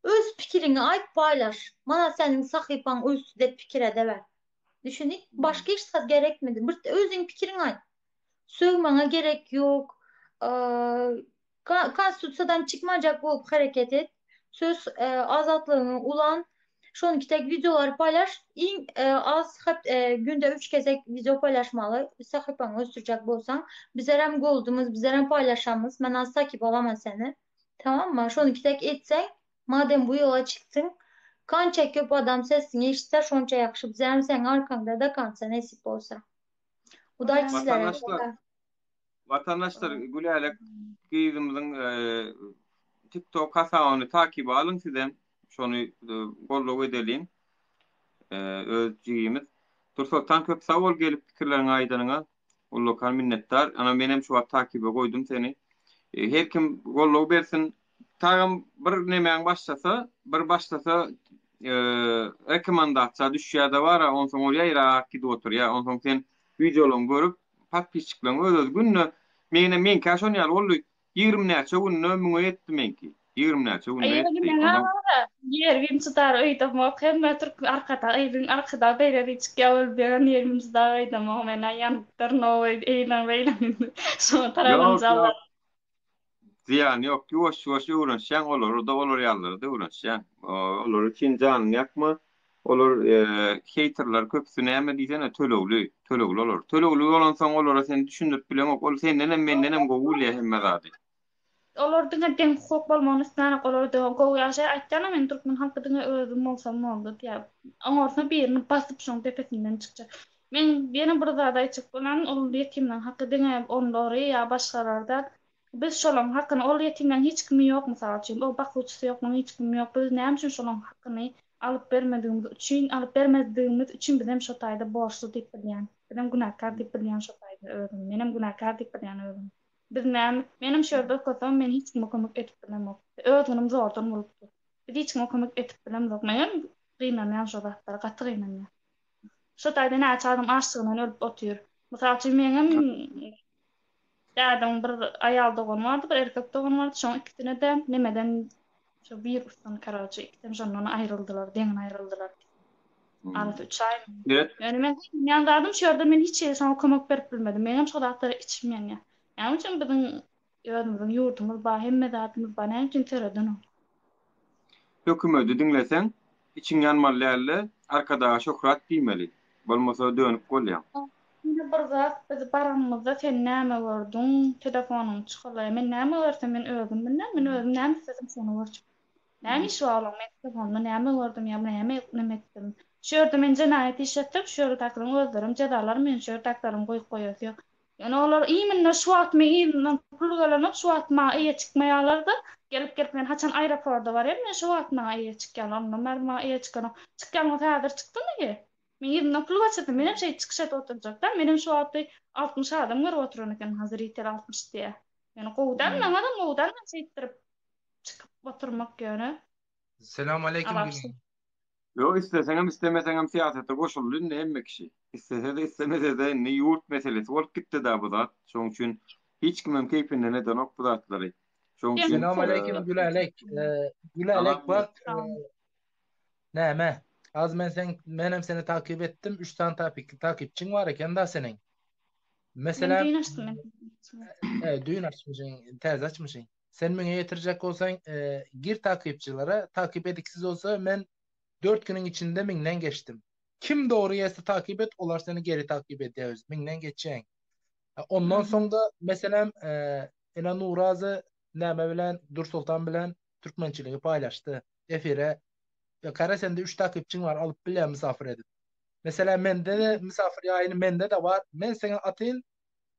öz pikiriňi aýt paýlaş. Mana seniň sahypaň ösdi dep pikir edeber. Düşündik? Başga hiç zat gerekmedi. Birde özüň pikiriňi aýt. Sögmäňe gerek ýok. Konstitusiýadan çykmajak bolup hereket et. Söz azatlygyňy ulan. Şonuňki tek wideolary paýlaş. Iň az günde üç gezek wideo paýlaşmaly. Sahypaňy ösdürjek bolsaň. Bizlerem goldumyz, bizlerem paýlaşamyz. Men az takip alaman seni. Tamammy? Şonuňki tek etseň, madem bu ýola çykdyň, kança köp adam sesiňi eşitse şonça ýagşy. Bizlerem seň arkaňda do konca nesip bolsa. Udaçi sizlere. Watandaşlar, Watandaşlar Gülälek gyzymyzyň TikTok hasabyny takibe alyň sizem. Şony goldaw edeliň. Öz jigimiz. Dursoltan köp sag bol gelip pikirleriňi aýdanyňa. Ullakan minnetdar. Ana menem şu wagt takibe goýdum seni. Her kim goldaw bersin. Tagam bir nemäň başlasa, bir başlasa rekomendasiýa düşýär-de bar-a, onsoň ol ýaýrak gidip oturýar. Onsoň sen wideolaryňy görüp, Podpisçikleriň öz-özi günde meňem meňkä şon ýaly boldy. 20 näçe günde müňe ýetdi meňki. 20 näçe günde ýetdi. Ondan Ýergin çydar öýdemok. Hemme türk arkadag eýliň arkadag beýle diýip çykýar ol beren ýergin çydar öýdemok. Men-ä ýanypdyryn ow eýleň beýleň indi. Şoňa tarabam Ýok ýok. Zyýany ýok. Ýuwaş ýuwaş öwrenişýäň olary-da olar ýalylary-da öwrenişýäň. Olar üçin janyňy ýakma. Olar heýterler köpüsi näme diýsene tölegli. Tölegli olar. Tölegli bolansoň olara sen düşündirip bileňok. Ol sendenem mendenem gowy bilýär hemme zady. Olar diňe deň hukuk bolmagyny islänok olar diňe gowy ýaşaýar aýtýanam men türkmen halky diňe özüm bolsam boldy diýýär. Oňarsa birini basyp şoň depesinden çykjak. Men ýene bir zat aýtjak bolýan, ol ýetimleň haky diňe onlary ýa başgalary däl. Biz şolaň hakyny, ol ýetimleň hiç kimi ýok mysal üçin, o bakuwçysy ýok, muň hiç kimi ýok. Biz näme üçin şolaň hakyny alyp bermedigimiz üçin, alyp bermedigimiz üçin bizem şo taýda borçly diýip bilýän. Bizem günäkär diýip bilýän şo taýda özümi. Menem günäkär diýip bilýän özümi. Biz näme, menem şu ýerde okasam, men hiç kime kömek edip bilemok. Öz günüm zordan bolupdy. Biz hiç kime kömek edip bilemzok. Menem gynanýan şo zatlara, gaty gynanýan. Şo taýda näçe adam açlygyndan ölüp otyr. Mysal üçin meňem dädemiň bir aýal dogany bardy, bir erkek dogany bardy. Şoň ikisine-de nemeden şo wirusdan karoçe ikisem şondan aýryldylar, deňin aýryldylar. Arasy üç aý. Ýöne men gynanýan zadym şu ýerde men hiç hili şoňa kömek berip bilmedim. Meňem şo zatlara içim ýanýar. Näme üçin biziň özümiziň ýurdumyz bar, hemme zadymyz bar, näme üçin seredenok? Hökümedi diňleseň, içiň ýanmaly dälde, Arkadaga şöhrat diýmeli. Bolmasa dönük bolýaň. Ýene bir zat, biz baranymyzda sen näme gördüň, telefonyňy çykarlaýa, men näme görsem men özüm bilmen, men özüm näme islesem şony görjek. Näme işi bar olaň, men telefonda näme gördüm ýa näme neme etdim. Şu ýerde men jenaýat iş etsem, şu ýerdäkileriň özlerem jezalar, meni şu ýerdäkileriň goýup goýasy ýok. Ýöne olar imенно şu wagt meň yzymdan pul gelenok, şu wagt maňa eýe çykmaýarlar-da, gelip gelip men haçan aeroporda barýan, men şo wagt maňa eýe çykýarlar, ondan bäri maňa eýe çykanok. Çykýan bolsa häzir çyksyn eýe. Meň yzymdan pul gaçyrsyn, menem şeýdip çykyş edip oturjak däl, menem şu wagty 60 adam görüp oturan eken, zritel 60 diýýär. Ýöne gowy däl, maňadam gowy däl men şeýtdirip çykyp oturmak ýöne. Selam aleýkum Alapsyz. Ýok isleseňem islemeseňem syýasata goşuldy indi hemme kişi. Islesede islemesede indi ýurt meselesi bolup gitdida bu zat. Şoň üçin hiç kimem keýpinden edenok bu zatlary. Şoň üçin Selam aleýkim Gülälek. Gülälek bak näme? Az men sen menem seni takip etdim. 3 sany takipçiň bar eken da seniň. Meselem, Men düýn açdym men. E, düýn açmyşyň, täze açmyşyň. Sen müňe ýetirjek bolsaň, e, gir takypçylara, takyp ediksiz bolsa men 4 günüň içinde müňden geçdim. Kim dogry gelse takyp et, olar seni geri takyp edýär öz. Müňden geçýäň. E, ondan soň-da meselem, e, ene Nurazy näme bilen, Dursoltan bilen türkmençiligi paýlaşdy. Efire Kara sende 3 takypçyň bar, alyp bilýän mysafir edip. Meselem mende-de mysafir ýaýyny mende-de bar. Men seňe atyn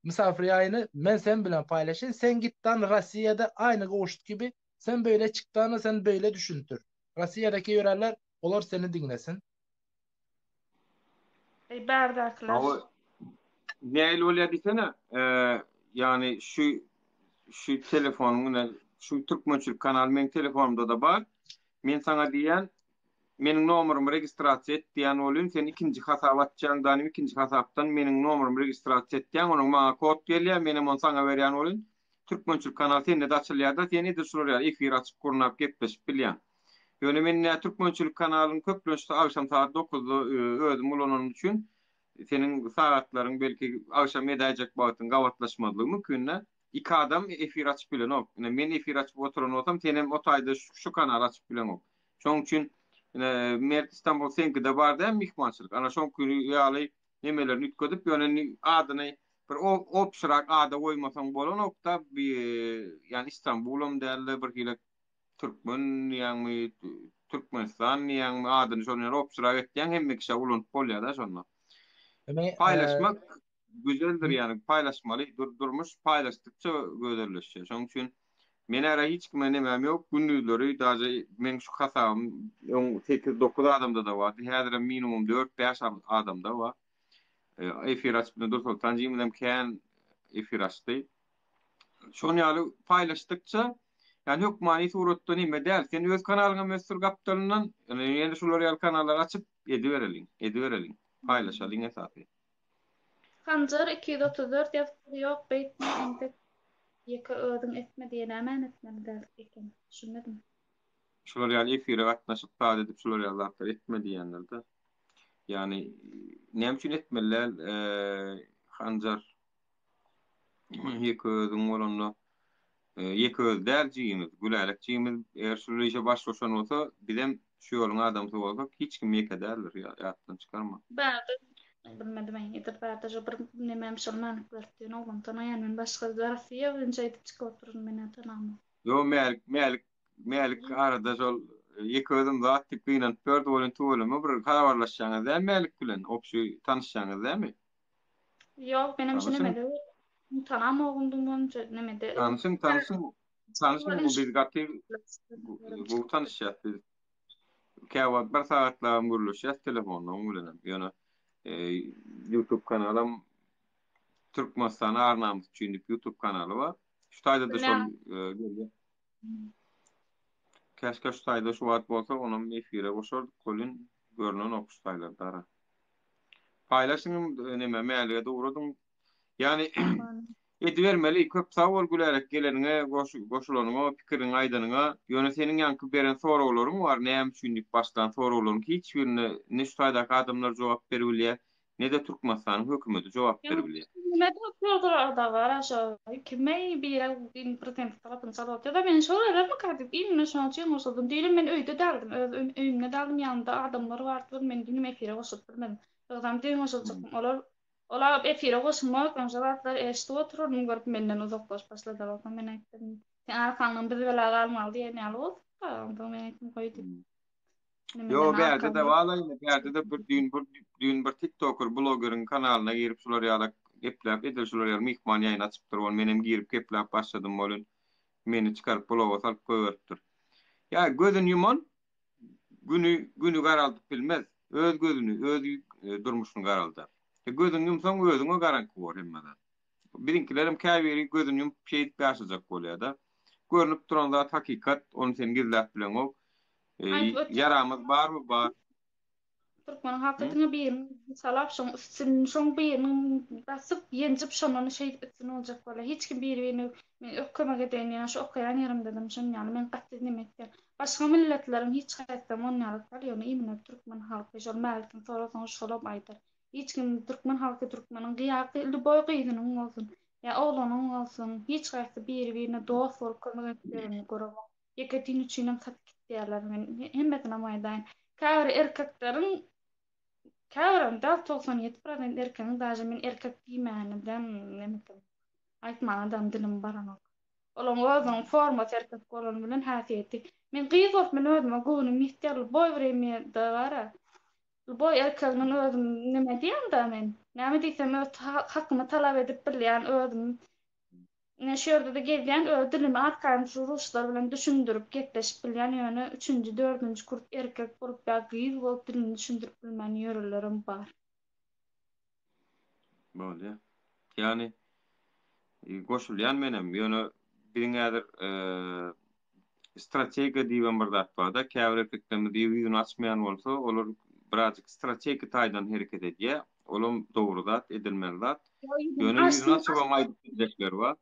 mysafir ýaýyny men sen bilen paýlaşyn. Sen gitdan Rossiýada aýny Gowşut gibi sen beýle çykdany sen beýle düşündir. Rossiýadaki ýörenler olar seni diňlesin. Eý bärdäkiler. Hawa. Nähili bolýar diýsene, ýagny şu şu telefonyň ine şu türkmençilik kanaly meň telefonymda-da bar. Men saňa diýýän, meniň nomerymy registrasiýa et diýýän bolýun, sen ikinji hasap açýaň danym ikinji hasapdan meniň nomerymy registrasiýa etýäň, onuň maňa kod gelýär, menem ony saňa berýän bolýun. Türkmençilik kanaly sende-de açylýar-da, sen edil şular ýaly efir açyp gurnap gepleşip bilýäň. Ýöne men nä türkmençilik kanalyny köplenç agşam sagat dokuzda özüm ulananym üçin seniň sagatlaryň belki agşam edäýjek wagtyň gabatlaşmazlygy mümkin-dä. Iki adam efir açyp bilenok. Ine men efir açyp oturan bolsam senem o taýda şu kanaly açyp bileňok. Şonuň üçin ine Mert Istanbul seňkide bar dämi myhmançylyk. Ana şoňky ýaly nemelerini üýtgedip ýöne indi adyny bir obşyrak ada goýmasaň bolanokda ýani Istanbulam dälde bir hili Türkmen diýýäňmi Türkmenistan diýýäňmi adyny şony ýaly obşyrak etýäň hemme kişä ulanyp bolýada şonda. Paýlaşmak güzeldir ýani paýlaşmaly durmuş paýlaşdykça gözelleşýär. Şonuň üçin men ara hiç kime nemem ýok gündizleri daže meň şu hasabym öň 8-9 adamda-da bardy häzirem minimum 4-5 adamda bar. Efir açyp Nursoltan jigimizem kän efir açdy. Şon ýaly paýlaşdykça ýani hökmany suratda neme däl sen öz kanalyňam ösdür gapdalyndan ýene şular ýaly kanallary açyp edibereliň edibereliň paýlaşalyň esasy. Hanjar 234 ýazypdyr ýok beýtme entek ýeke özüň etme diýe nämäni etmeli däl eken düşünmedim. Şular ýaly efire gatnaşyp zat edip şular ýaly zatlar etme diýenlerde. Ýagny näme üçin etmeli däl Hanjar ýeke özüň bolanda Ýeke özi däl jigimiz, Gülälek jigimiz eger şul işe baş goşan bolsa, bizem şu ýoluň adamsy bolsak, hiç kim ýeke däldir, ýatdan çykarma. Bärde bilmedim aý edil bärde şo bir nemem şol Mälik berip diýen oglan tanaýan men başga Rossiýa boýunça aýdyp çykyp otyryn men tanamok. Ýo Mälik Mälik Mälik arada şol ýeke özüm zat diýip gynanyp ýördi welin tüweleme bir habarlaşýaňyz dämi Mälik bilen obşi tanyşýaňyz dämi? Ýok menem şu nemede Tanamogum munça nemede. Tanşyň tanşyň tanşyň bu biz gaty gowy tanyşýas biz. Käwagt bir sagatlabam gürleşýäs telefonda oň bilenem. Ýöne YouTube kanalam Türkmenistan ar-namys üçin diýip YouTube kanaly bar. Şu taýda-da şol gelýär. Käşgä şu taýda şu wagt bolsa onam efire goşardyk welin görnenok şu taýlarda ara. Paýlaşyň neme Mälige-de ugradyň. Ýagny edibermeli. Köp sag bol Gülälek geleniňe, goşulanyňa, pikiriňi aýdanyňa. Ýöne seniň ýaňky beren soraglaryň bar, näme üçin diýip başlan soraglaryň hiç birine ne şu taýdaky adamlar jogap beribilýär, ne-de Türkmenistanyň hökümeti jogap beribilýär. Hökümet oturdylar-da gara şo kime bire prezident tarapyny çalyp otyrda men şol gelermika diýip imенно şonuň üçin goşuldym. Düýnem men öýde däldim, öz öýümde däldim, ýanymda adamlar bardylar, men düýnem efire goşulyp bilmedim. Ýogsam düýn goşuljakdym. Olar Olar efire goşulmak onşa zatlar eşidip oturaryn görüp menden uzaklaşyp başladylar onsoň men aýtdym seň arkaňdan biz bela galmaly diýen ýaly boldy onsoň men aýtdym goý diýip. Ýo bärde-de wala indi bärde-de bir düýn bir düýn bir tiktoker blogeriň kanalyna girip şular ýaly gepläp edil şular ýaly myhman ýaýyn açypdyr ol menem girip gepläp başladym welin meni çykaryp bloga salyp goýberipdir. Ýa gözüni ýuman Güni güni garaldyp bilmez. Öz gözüni, öz durmuşyny garaldar. E, gözüňi ýumsaň özüňe garaňky bor hemme zat. Biziňkilerem käbiri gözüni ýumup şeýdip ýaşajak bolýar-da. Görnüp duran zat hakykat, ony sen gizläp bileňok. E, ýaramyz barmy? Bar. Türkmeniň halky diňe birini salap şoň üstün şoň birini basyp ýenjip şondan şeýdip üstün boljak bolýar. Hiç kim biri birini men ök kömek edeýin diýen şu okaýan ýerimdedem şon ýaly men gaty neme etýän. Başga milletleriň hiç haýsam on ýaly däl ýöne imенно türkmen halky şol Mälikden sorasaňyz şolam aýdar. Hiç kim türkmen halky türkmeniň gyýa lýuboý gyzynyň bolsun ýa oglanyň bolsun hiç haýsy biri birine dost bolup kömek edip ýörenini göremok. Ýeke din üçinem satyp gitýärler men hemmesinem aýdaýyn. Käbir erkekleriň käbirem däl 97 prosent erkegiň daže men erkek diýmänedem nemetem aýtmagadam dilim baranok. Olaň özüniň formasy erkek bolany bilen häsiýeti. Men gyz bolup men özüme göwnüm ýetýär lýuboý wremýada bara. Lýuboý erkeginiň özüm neme diýemda men. Näme diýsem öz hakymy talap edip bilýän özüm. Ine şu ýerde-de gezýän öz dilimi arkaýyn şu ruslar bilen düşündirip gepleşip bilýän ýöne üçünji dördünji kurs erkek bolup ýa gyz bolup dilini düşündirip bilmän ýörenlerem bar. Bolýa. Ýagny goşulýan menem ýöne biziň häzir strategiýa diýibem bir zat barda käbir erkeklerimiz ýüzüni açmaýan bolsa olar birazjyk strategik taýdan hereket edýär. Olam dogry zat, edilmeli zat. Ýöne ýüzüni açybam aýdyp biljekleri bar.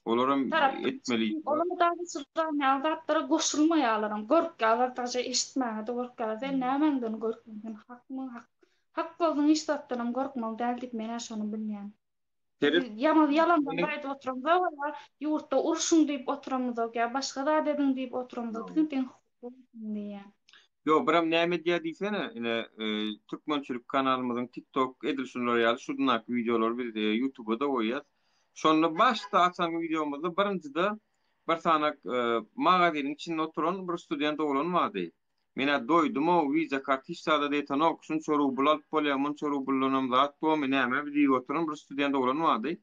Olaram etmeli işi bar. Olar dagy şular ýaly zatlara goşulmaýarlaram. Gorkýarlar daže eşitmäge-de gorkýarlar. Sen nämäňden gorkýaň? Sen hakmyň? Hak hak bolsaň hiç zatdanam gorkmaly däl diýip men-ä şony bilýän. Seret, Ýaňy ýalandan meniň aýdyp oturamzok ýa ýurtda urşuň diýip oturamyzok ýa başga zat ediň diýip oturamyzok. Diňe deň hukukly bolsun diýýän. Ýok, birem näme edýär diýsene, ine, Türkmençilik kanalymyzyň TikTok edil şular ýaly şundaky wideolary biz YouTubada goýýas. Şonda başda açan wideomyzda birinjide bir sanak magazynyň içinde oturan bir student oglan bardy. Men-ä doýdum-ow, wiza kart hiç zada-da ýetenok, şunça rubl alyp bolýar, munça rubldanam zat bormy, näme bi diýip oturan bir student oglan bardy.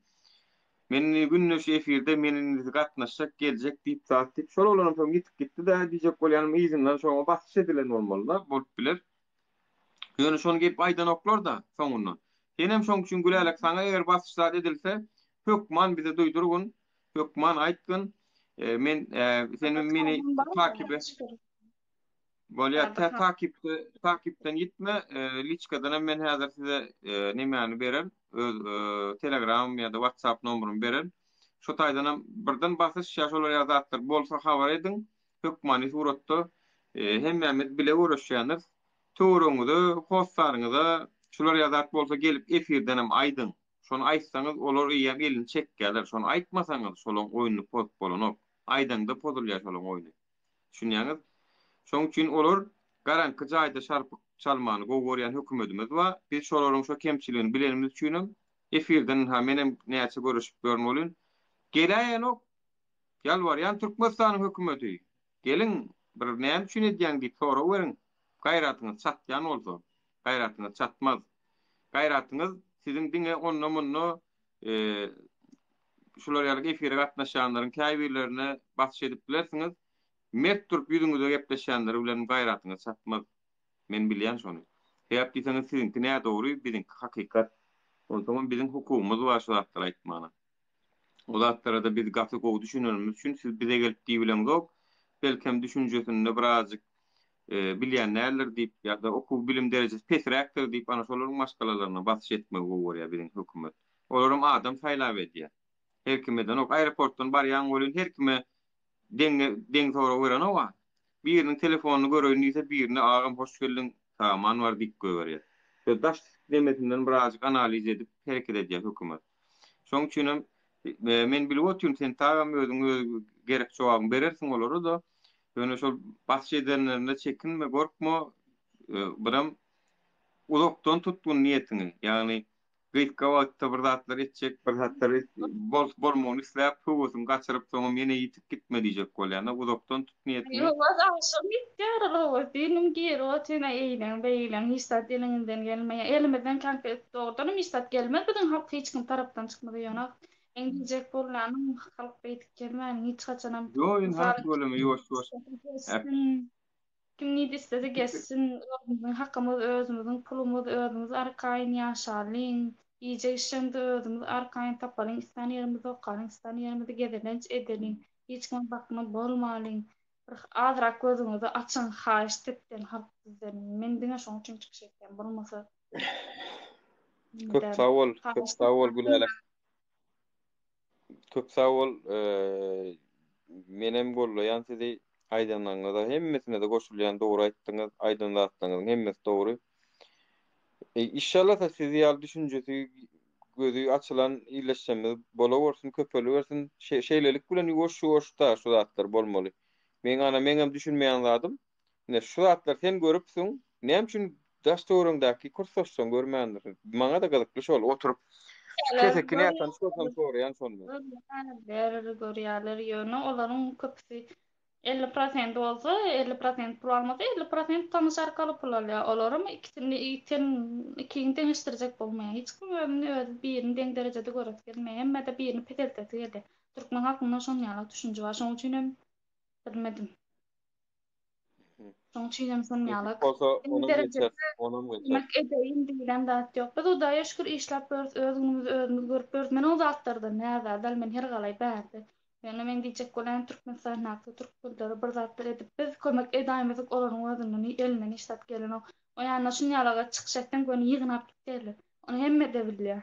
Men indi günde şu efirde men indi gatnaşjak, geljek diýip zat diýip, şol oglanam soň ýitip gitdi-dä, diýjek bolýanym yzyndan şoňa basyş edilen bolmaly-da, bolup biler. Ýöne şony gelip aýdanoklar-da soňundan. Senem şoň üçin Gülälek saňa eger basyş zat edilse, hökman bize duýdurgyn, hökman aýtgyn. Men sen meni takibe Bolýar, tä takipde, takipden ýitme, liçkadanam men häzir size nemäni bererin, öz Telegram ýa-da WhatsApp nomerymy bererin. Şo taýdanam birden basyş ýa şolar ýaly zatlar bolsa habar ediň, hökmany suratda hemmämiz bile göreşýändiris. Töweregiňize, hossaryňyza şular ýaly zat bolsa gelip efirdenem aýdyň. Şony aýtsaňyz olar eýýäm elini çekýärler. Şony aýtmasaňyz şolaň oýnuny pozup bolanok. Aýdaňda pozulýar şolaň oýny. Düşünýäňiz? Şoň üçin olar garaňky jaýda şarpyk çalmany gowy görýän hökümedimiz bar. Biz şolaryň şo kemçiligini bilenimiz üçinem efirden ynha menem näçe göreşip ýörün welin geläýenok. Ýalbarýan Türkmenistanyň hökümeti geliň bir näme üçin edýäň diýip sorag beriň. Gaýratyňyz çatýan bolsa. Gaýratyňyz çatmaz. Gaýratyňyz siziň diňe onda-munda şular ýaly efire gatnaşýanlaryň käbirlerine basyş edip bilersiňiz. Mert durup ýüzüňize gepleşýänleri bilen gaýratyňyz çatmaz. Men bilýän şony. Sebäp diýseňiz siziňki nädogry, biziňki hakykat. Onsoňam biziň hukugymyz bar şu zatlary aýtmana. O zatlara-da biz gaty gowy düşünenimiz üçin siz bize gelip diýibileňzok. Belkem düşünjesinde birazjyk bilýän däldir diýip ýa-da okuw bilim derejesi pesräkdir diýip ana şolaryň maşgalalaryna basyş etmegi gowy görýär biziň hökümet. Olaram adam saýlap edýär. Her kim edenok. Aeroportdan barýaň welin her kime deň deň sorag berenok-a. Biriniň telefonyny göreýin diýse birine agam hoş geldiň, sag-aman bar diýip goýberýär. Şo daş nemesinden birazjyk analiz edip hereket edýär hökümet. Şoň üçinem men bilip otyryn sen tagam özüň öz gerek jogabyňy berersiň olara-da. Ýöne şol basyş edenlerinde çekinme, gorkma, birem uzakdan tutgun niýetiňi. Ýagny gysga wagtda bir zatlar etjek, bir zatlar bolmagyny isläp, höwesiňi gaçyryp, soňam ýene ýitip gitme diýjek bolýan-da, uzakdan tut niýetiňi. Höwes agşam ýitýär ol höwes, düýnüň girip otyryn-a eýleň, beýleň, hiç zat eliňizden gelmeýär. Elimizden konkret dogrudanam hiç zat gelmez biziň halk hiç kim tarapdan çykmasa ýöne Meň diýjek bolýanym halk beýdip gezmäniň hiç haçanam. Ýok indi halk bölümi ýuwaş ýuwaş. Kim nirde islese gezsin özümiziň hakymyz özümiziň pulumyz özümiz arkaýyn ýaşalyň iýjek içjegimizi özümiz arkaýyn tapalyň islän ýerimizde okalyň islän ýerimizde gezelenç edeliň hiç kime bakna bolmalyň bir azrak gözüňizi açyň haýyşt etden halk sizden men diňe şoň üçin çykyş etýän bolmasa Köp sag bol, köp sag bol Gülälek. Köp sag bol. Menem gollaýan sizi aýdanlaryňyza hemmesine-de goşulýan dogry aýtdyňyz. Aýdan zatlaryňyzyň hemmesi dogry. E, Inşallah siz ýaly düşünjesi gözi açylan illeşmemiz bolawersin, köpeliwersin. Şeýlelik bilen ýuwaş-ýuwaş da şu zatlar bolmaly. Meň ana meňem düşünmeýän zadym, ine şu zatlar sen görüpsiň, näme üçin daş töweregiňdäki kursdaşlaryň görmändir? Maňa-da gyzykly şol, oturyp keseki nätanyş bolsam soraýan şony men. Görýärler, görýärler, ýöne olaryň köpüsi 50 prosent bolsa, 50 prosent pul almasa, 50 prosent tanyş arkaly pul alýar. Olaram ikisini sen ikiňi deňeşdirjek bolmaýar. Hiç kim özüni özi birini deň derejede göresi gelmeýär. Hemmede birini peseltesi gelýär. Türkmen halkynda şonuň ýaly düşünje bar. Şonuň üçin hem bilmedim. Şonuň üçin hem şonuň ýaly Nesip bolsa deň onam derejede geçer, onam geçer. kömek edeýin diýlen zat ýok. Biz Hudaýa şükür işläp ýörüs, öz günümizi özümiz görüp ýörüs. Men o zatlardan näzar däl, men her galaý bärde. Ýöne men diýjek bolýanym Türkmenistandaky türkmenlere bir zatlar edip biz kömek edaýmasak olaryň özünden elinden hiç zat gelenok. O ýanda şunýalaga çykyş etseň göni ýygnap gitýärler. Ony hemmede bilýär.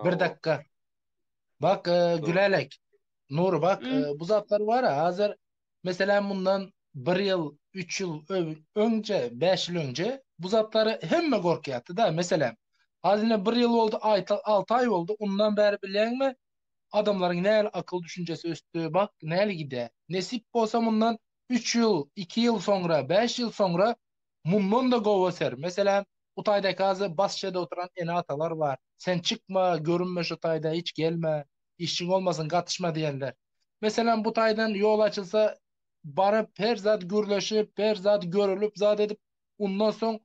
Bir dakika. Bak e, Gülälek. Nury bak e, bu zatlar bar ha hazır meselem mundan bir ýyl, üç ýyl öňje, bäş ýyl öňje bu zatlary hemme gorkýardy da meselem. Hazır ine bir ýyl boldy, alty aý boldy, ondan bäri bilýäňmi Adamlaryň näli akyl düşünjesi ösdi, bak näli gidä. Nesip bolsa mundan üç ýyl, iki ýyl soňra, bäş ýyl soňra mundan-da gowy öser. Meselem, bu taýdaky azy basçada oturan ene-atalar bar. Sen çykma, görünme şu taýda, hiç gelme, işiň bolmasyn, gatyşma diýenler. Meselem, bu taýdan ýol açylsa, baryp her zat gürleşip, her zat görülip zat edip, undan soň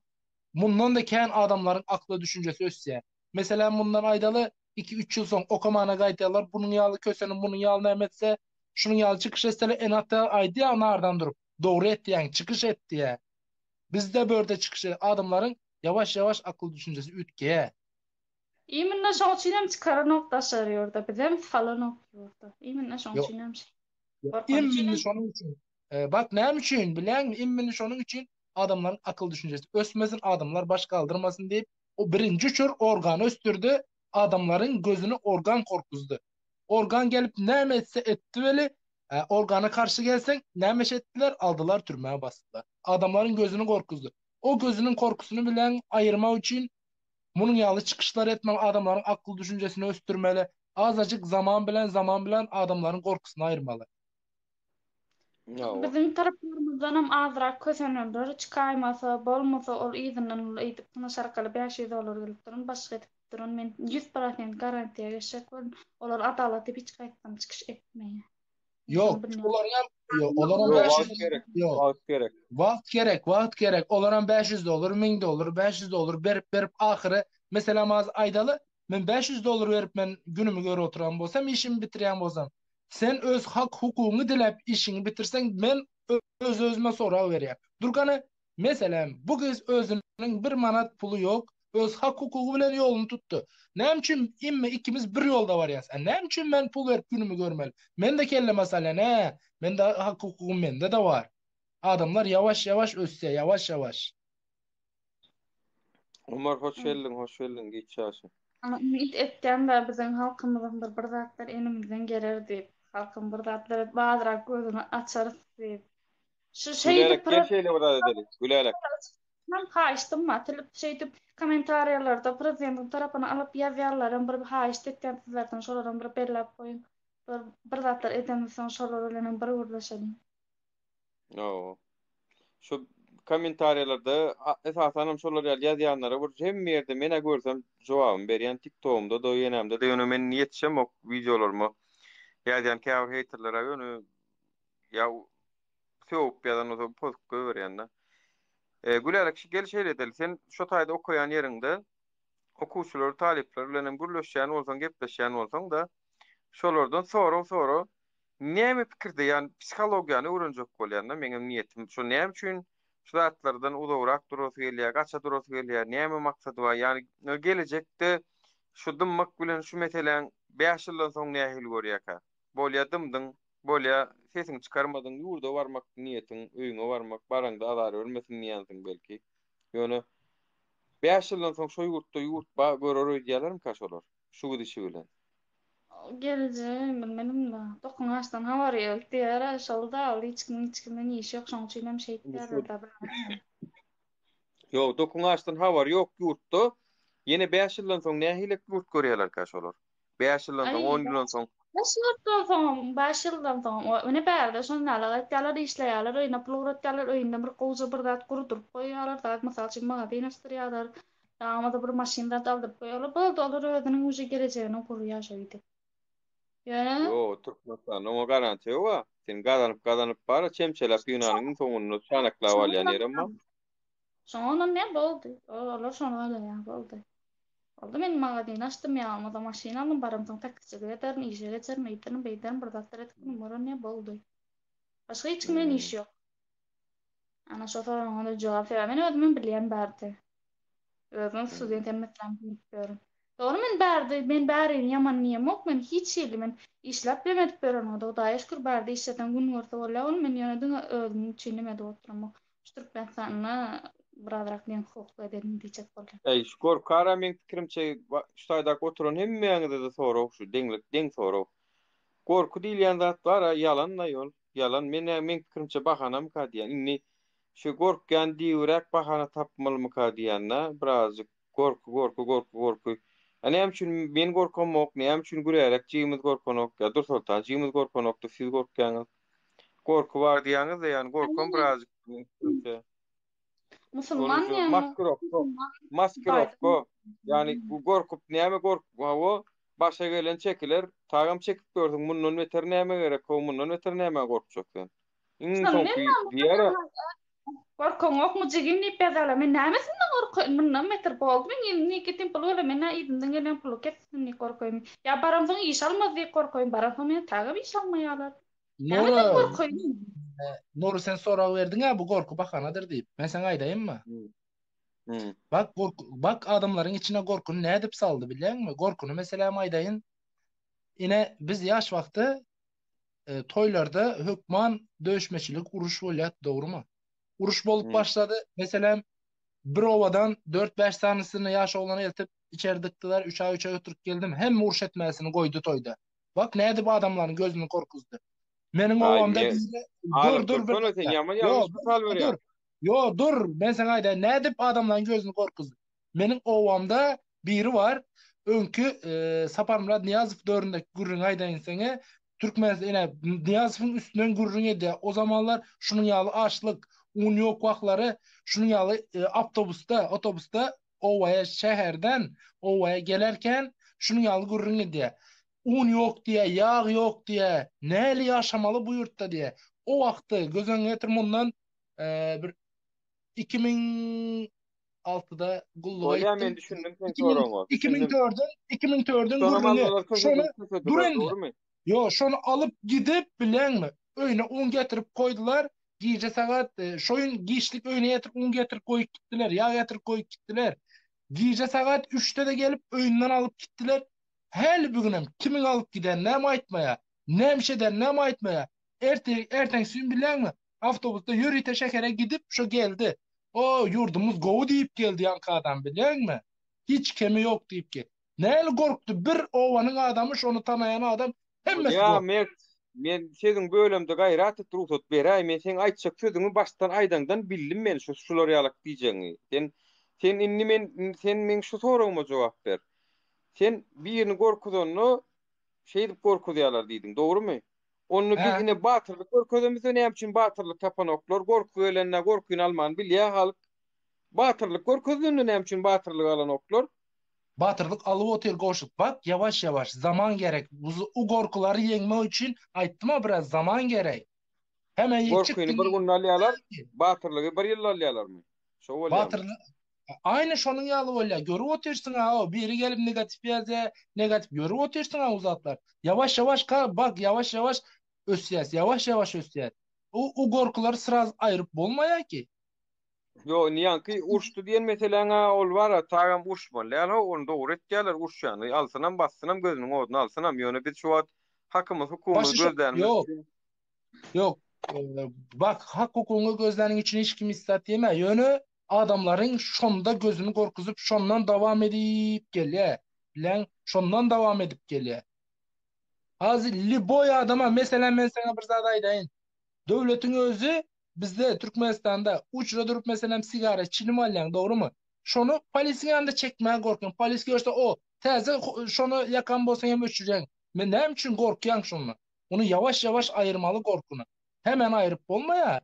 mundan-da kän adamlaryň akly düşünjesi ösýär. Meselem, mundan aýdaly, iki-üç ýyl soň okamana gaýdýarlar, bunuň ýaly kösenip, munuň ýaly näme etse, şunuň ýaly çykyş etseler, ene-ata aýdýar nardan durup, dogry etýäň, çykyş et diýýär. Bizde börde çykyş et, adamlaryň ýawaş-ýawaş akyl-düşünjesi üýtgeýär. Imенно şoň üçinem çykaranok daşary ýurda, bizem salanok ýurda. Imенно şoň üçinem şeý. Gorkany üçinem. Şonuň üçin. Bak näme üçin bilýäňmi? Imенно şonuň üçin adamlaryň akyl-düşünjesi ösmesin, adamlar baş galdyrmasyn diýip, O birinji uçur organy ösdürdi, adamlaryň gözüni organ gorkuzdy. Organ gelip näme etse etdi weli, organa karşy gelseň näme iş etdiler, aldylar türmä basdylar. Adamlaryň gözüni gorkuzdy. O gözüniň korkusyny bilen aýyrmak üçin munuň ýaly çykyşlar etmeli, adamlaryň akyl düşünjesini ösdürmeli. Azajyk zaman bilen zaman bilen adamlaryň gorkusyny aýyrmaly. Biziň taraplarymyzdanam azrak kösenenler çykaýmasa, bolmasa ol yzyndan ol eýdip tanyş arkaly 500 dollar gelip duran başga edip duran men 100% garantiýa geçjek bolun olar adalat diýip hiç gaýtdan çykyş etmeýär. Ýok, olaryňam ýok, olaram 500 gerek. Ýok. Wagt gerek. Wagt gerek, wagt gerek. Olaram 500 dollar, 1000 dollar, 500 dollar berip berip ahyry meselem az aýdaly, men 500 dollar berip men günümi görüp oturan bolsam, işimi bitirýän bolsam, Sen öz hak hukugyňy diläp işiňi bitirseň men öz özüme sorag berýän. Durgana meselem bu gyz özüniň bir manat puly ýok öz hak hukugy bilen ýoluny tutdy. Näme üçin imme ikimiz bir ýolda barýas. A näme üçin men pul berip günümi görmeli. Men-de kelleme salýan hä mende hak hukugym mende-de bar. Adamlar ýawaş ýawaş ösýä ýawaş ýawaş. Omar hoş geldiň hoş geldiň giç ýaşa. Umyt etýän da biziň halkymyzyň bir bir zatlar elimizden geler diýip, halkyň bir zatlar edip azrak gözüni açarys diýip. Şu şeýdip Gülälek gel şeýle bir zat edeli. Gülälek. Men haýyşdym atylyp şeýdip kommentariýalarda prezidentiň tarapyny alyp ýazýanlaram bir haýyşt etýän sizlerden şolaram bir belläp goýuň. Bir bir zatlar edemizsoň şolar bilenem bir gürleşeliň. Hawa. Şu kommentariýalarda esasanam şolar ýaly ýazýanlara bir hemme ýerde men-ä görsem jogabymy berýän TikTogymda-da ýenämde-de ýöne men ýetişemok wideolaryma ýazýan käbir heýterlere ýöne ýa sögüp ýazan bolsa pozup goýberýän-de. E, Gülälek gel şeýle edeli sen şo taýda okaýan ýeriňde okuwçylar talyplar bilen hem gürleşýän bolsaň gepleşýän bolsaň-da şolardan sorag sora Näme pikirde ýani psihologiýany öwrenjek bolýanda meňem niýetim şo näme üçin şu zatlardan uzagrak durasy gelýär gaça durasy gelýär näme maksady bar ýani gelejekde şu dymmak bilen şu meseläň bäş ýyldan soň nähili görýärkä bolýa dymdyň bolýa sesiňi çykarmadyň ýurda barmak niýetiň öýüňe barmak baraňda azar bermesin diýýänsiň belki ýöne bäş ýyldan soň şo ýurtda ýurt ba görer öýdýälermikä şolar şu gidişi bilen. Gelejegem bilmedim-de. Dokuň açdan habary ýok diýer-ä, şol-da, ol hiç kimiň hiç kimden işi ýok, şoň üçinem şeýtýärler-dä, bilemok. Ýok, dokuň açdan habary ýok ýurtda. Ýene 5 ýyldan soň nähili ýurt görýärlerkä şolar? 5 ýyldan soň, 10 ýyldan soň. 5 ýyldan soň, 5 ýyldan soň, ine bärde şondalyk aýtýarlar, işleýärler, öýüne pul ugratýarlar, öýünde bir gowja bir zat gurduryp goýýarlar, zat, mysal üçin, magazin açdyrýarlar, ýa bolmasa bir maşyn zat aldyryp goýýarlar, boldy, olar özüniň uje gelejegini gurýar şeýdip. Ýöne. Ýok, Türkmenistanda oňa garantiýa ýok-a. Sen gazanyp gazanyp bar-a çemçeläp ýygnanyň iň soňunda çanaklap alýan ýerem bar. Şoňa ynanýan boldy. Olar şony oýlaýar boldy. Boldy men magazin açdym ýa bolmasa maşyn aldym baramsoň taksiçilik ederin işe geçerin eýderin beýderin bir zatlar edip günüm görünýär boldy. Başga hiç kim bilen iş ýok. Ana şo soragyňa-da jogap sebäbi men özümem bilýän bärde. Özüm student hemmesinden bilip ýörün. Dogry men bärde men bärini ýaman diýemok men hiç hili men işläp bilen edip ýörenimde Hudaýa şükür bärde işlesem gün görse bolýar ol men ýöne diňe özüm üçin neme edip oturamok. Şu Türkmenistanda birazrak deň hukukly edelim diýjek bolýan. Eý şu gorkara meň pikirimçe şu taýdaky oturan hemmäňizede sorag şu deňlik deň sorag. Gorky diýilýän zat bara ýalan-da ol ýalan men meň pikirimçe bahanamyka diýýän indi şu gorkýan diýibräk bahana tapmalymyka diýýän-dä birazjyk gorky gorky gorky gorky a näme üçin men gorkamok näme üçin Gülälek jigimiz gorkanok ýa Dursoltan jigimiz gorkanokda siz gorkýaňyz gorky bar diýýäňiz-de ýagny gorkam birazjyk meň pikirimçe Musulman Ol diýýäňmi? maskirowka maskirowka ýagny bu gorkup näme gork hawa başa gelen çekiler tagam çekip görsüň mundan beter näme gerek how mundan beter nämä gorkjak sen iň Şony soňky men diýer Gorkaňokmy jigim diýip ýazarlar. Men nämesinden gorkaýyn? Mundan beter boldy meň elimde gidin pul bolsa men-ä yzymdan gelýän puly kessin diýip gorkaýyn. Ýa baramsoň iş almaz diýip gorkaýyn. Baramsoň meni tagam iş almaýarlar. Nura, Nämeden gorkaýyn? Nura sen sorag berdiň-ä bu gorky bahanadyr diýip. Men saňa aýdaýynmy? Hmm. Bak gorky, bak adamlaryň içine gorkyny nädip saldy bilýäňmi? Gorkyny meselem aýdaýyn. Ine biz ýaş wagty e, toýlarda hökman döşmeçilik, uruş bolýar, dogrumy? Uruş bolup Hmm. başlady. Meselem bir obadan 4-5 sanysyny ýaş oglany eltip içeri dykdylar, 3 aý 3 aý oturyp geldim. Hemme uruş etmesini goýdy toýda. Bak nädip adamlaryň gözüni gorkuzdy. Meniň Aý, obamda me- biri Alyp dur dur bir dursana sen dakika. ýaman Yo ýalňyş bir mysal dakika berýäň. dur. Yo dur men saňa aýdaýyn nädip adamlaryň gözüni gorkuzdy. Meniň obamda biri bar. Öňki e, Saparmyrat Nyýazow döwründäki gürrüňi aýdaýyn saňa. Türkmen ine Nyýazowyň üstünden gürrüň edýär. O zamanlar şunuň ýaly açlyk, un ýok wagtlary şunuň ýaly e, awtobusda, otobusda obaýa şäherden obaýa gelerken şunuň ýaly gürrüň edýär. Un ýok diýýär, ýag ýok diýýär. Näli ýaşamaly bu ýurtda diýýär. O wagty göz öňüne getir mundan e, bir 2006-da gulluga Bolýar gitdim. men düşündim seň 2000 soragyňa. Düşündim. 2004-üň 2004-üň Şonam gürrüňi. aldylar Şony kösediler dur kösediler indi. dogrymy? Ýo, şony alyp gidip bileňmi? Öýüne un getirip goýdular. Gije sagat e, şo gün giçlik öýüne getirip un getirip goýup gitdiler. Ýag getirip goýup gitdiler. Gije sagat 3-de de gelip öýünden alyp gitdiler. Häli bu günem kimiň alyp gideninem aýtmaýar. Nämiş edeninem aýtmaýar. Erte erteňsi gün bilýäňmi? Awtobusda ýörite şähere gidip şo geldi. O ýurdumyz gowy diýip geldi ýaňky adam bilýäňmi? Hiç kemi ýok diýip geldi. Näli gorkdy bir obanyň adamy şony tanaýan adam hemmesi Bolýa gorkdy. Mert men sözüň bölemde gaýrat et rugsat beräý men seň aýtjak sözüňi başdan aýdaňdan bildim men şu şular ýalak diýjegiňi sen sen indi men sen meň şu soragyma jogap ber sen birini gorkuzanda şeýdip gorkuzýalar diýdiň dogrymy onda biz Hä? ine batyrlyk görkezemizde näme üçin batyrlyk tapanoklar gorky gelende gorkyny alman bilýä halk batyrlyk görkezilende näme üçin batyrlyk alanoklar Batyrlyk alyp otyr Gowşut bak ýawaş ýawaş zaman gerek u gorkulary ýeňmek üçin aýtdyma biraz zaman gerek heme Gorkyny bir günde alýarlar, batyrlygy bir ýylda alýarlarmy? Şo bolýarmy? Batyrlyk aýny şonuň ýaly bolýar görüp otyrsyň a o biri gelip negatiw ýazýar negatiw görüp otyrsyň a o zatlar ýawaş ýawaş ka bak ýawaş ýawaş ösýäs ýawaş ýawaş ösýäs u u gorkulary sraz aýryp bolmaýar ki. Ýok, indi ýaňky uruşdy diýen meseläň-ä ol bar-a, tagam uruşmaly däl-how, ony dogry etýärler, uruşýany alsynam, bassynam, gözüniň oduny alsynam, ýöne biz şu wagt hakymyz, hukugymyzy Başy şo, gözlänimiz ýok, üçin. ýok, bak, hak-hukugyňy gözläniň üçin hiç kim hiç zat diýemä, ýöne adamlaryň şonda gözüni gorkuzyp, şondan dowam edip gelýä, bileň, şondan dowam edip gelýä. Hazy lýuboý adama, meselem, men saňa bir zat aýdaýyn, döwletiň özi. Bizde Türkmenistanda uçura durup meselem sigara çilim alýaň dogrymy? Şony polisiň ýanynda çekmäge gorkýaň. Polis görse o täze şony ýakan bolsaň hem öçürýäň. Men näme üçin gorkýaň şondan? Ony ýawaş ýawaş aýyrmaly gorkyny. Hemen aýryp bolmaýar.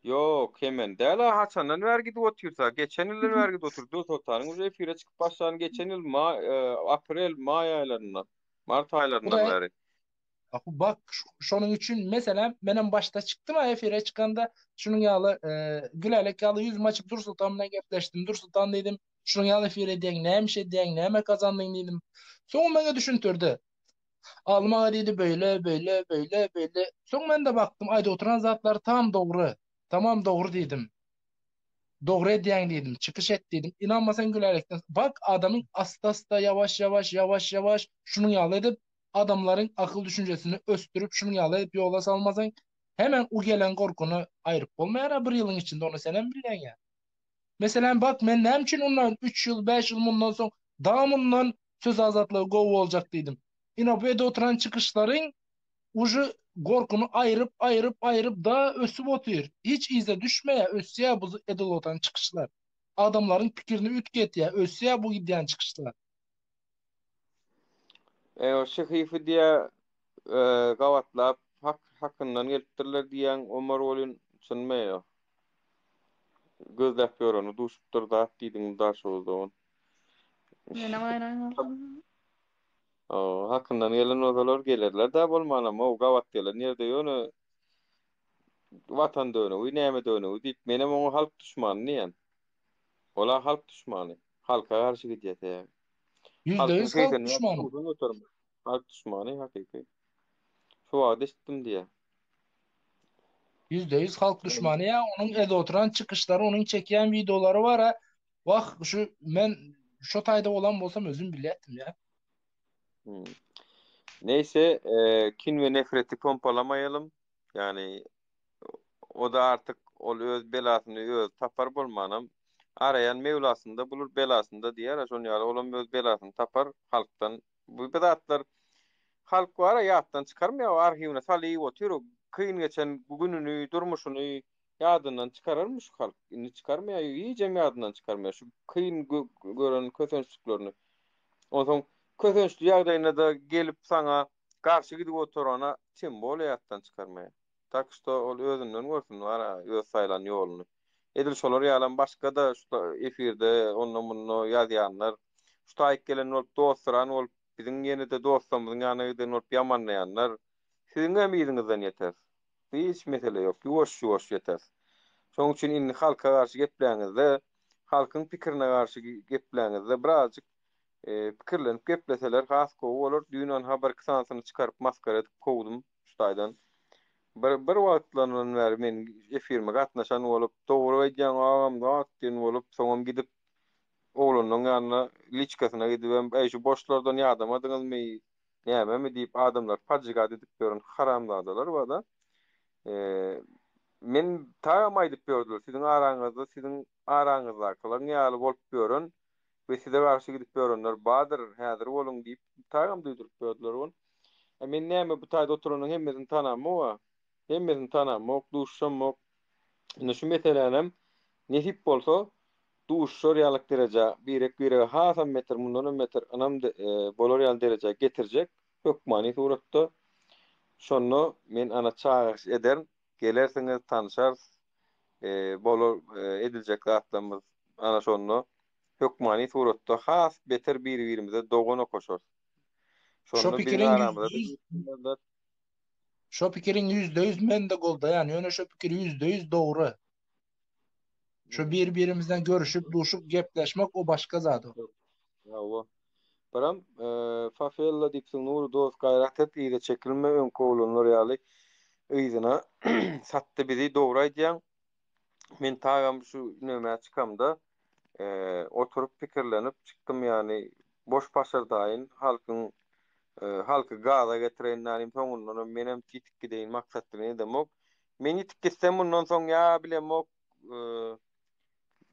Ýok, hemen däl-a, haçandan bäri gidip otyrsa, geçen ýyldan bäri gidip otyr. Döwsoltanyň uje efire çykyp başlany geçen ýyl maý, aprel, maý aýlarynda, mart aýlaryndan Hudaý bäri. Bak, şonuň üçin meselem, menem başda çykdym-a efire çykanda, şunuň ýaly, Gülälek ýaly ýüzümi açyp Dursultan bilen gepleşdim. Dursultan diýdim, şunuň ýaly efir edýäň, näme iş edýäň, näme gazandyň diýdim. Soň o maňa düşündirdi. Alym aga diýdi, beýle, beýle, beýle, beýle. Soň men-de bakdym, aýdyp oturan zatlary tam dogry. Tamam dogry diýdim. Dogry edýäň diýdim, çykyş et diýdim. Ynanmasaň Gülälekden, bak adamyň asta-asta, ýawaş-ýawaş, ýawaş-ýawaş şunuň ýaly edip, adamlaryň akyl düşünjesini ösdürip şunuň ýaly edip ýola salmasaň, hemen u gelen gorkyny aýryp bolmaýar-a bir ýylyň içinde, ony senem bilýäň ýa. Meselem bak men näme üçin ondan 3 ýyl 5 ýyl mundan soň da mundan söz azatlygy gowy boljak diýdim. Ine bu ede oturan çykyşlaryň uje gorkyny aýryp aýryp aýryp da ösüp otyr. Hiç yza düşmeýär ösýär bu edil oturan çykyşlar. Adamlaryň pikirini üýtgetýär ösýär bu gidýän çykyşlar. Eý o Şyhyýewi diýä gabatlap hak hakyndan gelipdirler diýýäň Omar welin çynmy eý o. Gözläp ýöreni duşupdyr zat diýdiň Daşoguz dogan. Menem aýran galdym. O hakyndan gelen bolsalar gelerler-dä bolmanam o gabat gelen ýerde ýöne watan dönügi näme dönügi diýip menem oňa halk duşmany diýýän. Ola halk duşmany. Halka garşy gidýär sebäbi. Ýüzde Halkyň ýüz halk 85 duşmany. 90% halk duşmany hakyky. Şu wagt eşitdim diýýär. %100 halk duşmany ýa onuň edip oturan çykyşlary, onuň çekýän wideolary bar-a. Wah, şu men şo taýda bolan bolsam özüm bilýärdim ýa. Hmm. Neyse, e, kin we nefreti pompalamaýalym. Ýani o-da artyk ol öz belasyny özi tapar bolmanam araýan Mewlasynda bulur belasynda diýer-a şon ýaly olam öz belasyny tapar halkdan Bu bir zatlar halk bar-a ýatdan çykarmaýar, o arhiwine salyp otyr, o kyn geçen gününi, durmuşyny ýadyndan çykararmy şu halk? Indi çykarmaýar, hijem ýadyndan çykarmaýar şu kyn gören kösençliklerini. Onsoň kösençli ýagdaýynda-da gelip saňa garşy gidip oturana tem bolýa ýatdan çykarmaýar. Tak şto ol özünden görsün bar-a öz saýlan ýoluny. Edil şolar ýalam başga-da şu efirde onda-munda ýazýanlar, şu taýyk gelen bolup dostsyran bolup biziň ýene-de dostlarymyzyň ýanyna giden bolup ýamanlaýanlar siziňem yzyňyzdan ýeter. Hiç mesele ýok, ýuwaş-ýuwaş ýeter. Şonuň üçin indi halka garşy gepläňizde, halkyň pikirine garşy gepläňizde birazjyk pikirlenip gepleseler has gowy bolar. Düýn anha birki sanysyny çykaryp masgara edip kowdum şu taýdan. Bir bir wagtlardan bäri men efirime gatnaşan bolup, dogry aýdýaň agam zat diýen bolup, soňam gidip oglanlaryň ýanyna liçkasyna gidibem, äý şu boşlardan ýadamadyňyzmy, nämemi diýip adamlary pajygat edip ýören haramzadalar bar-da. Men tagam aýdyp ýördüler, siziň araňyzda siziň araňyzdakylaryň ýaly bolup ýören we size garşy gidip ýörenler bardyr, häzir boluň diýip, tagam duýduryp ýördüler ol. A men näme bu taýda oturanyň hemmesini tanamok-a. Hemmesini tanamok, duşamok. Indi şu meselänem nesip bolsa duşuşar ýalyk derejä, birek-birege hasam beter, mundanam beter ynam bolar ýaly derejä getirjek hökmany suratda. Şonda men ana çagyryş ederin, gelersiňiz, tanşarys, bolar ediljek zatlarymyz ana şonda hökmany suratda has beter biri-birimize dogan okaşarys. Şo Şonda biziň pikiriň aramyza ýüzde da ýüz Şo pikiriň 100% men-de goldaýan, ýöne şo pikir 100% dogry. Şo bir-birimizden görüşip, duşup gepleşmek o başga zat o. Hawa. Biram Fafella diýipsiň Nury dost gaýrat et yza çekilme öňki oglanlar ýaly yzyna satdy bizi dogry aýdýaň men tagam şu nämä çykamda oturyp pikirlenip çykdym ýany boş paşyrdaýyn halkyň halky gaza getireýin nanim soňundanam menem ýitip gideýin maksat bilen edemok men ýitip gitsem mundan soň ýa bilemok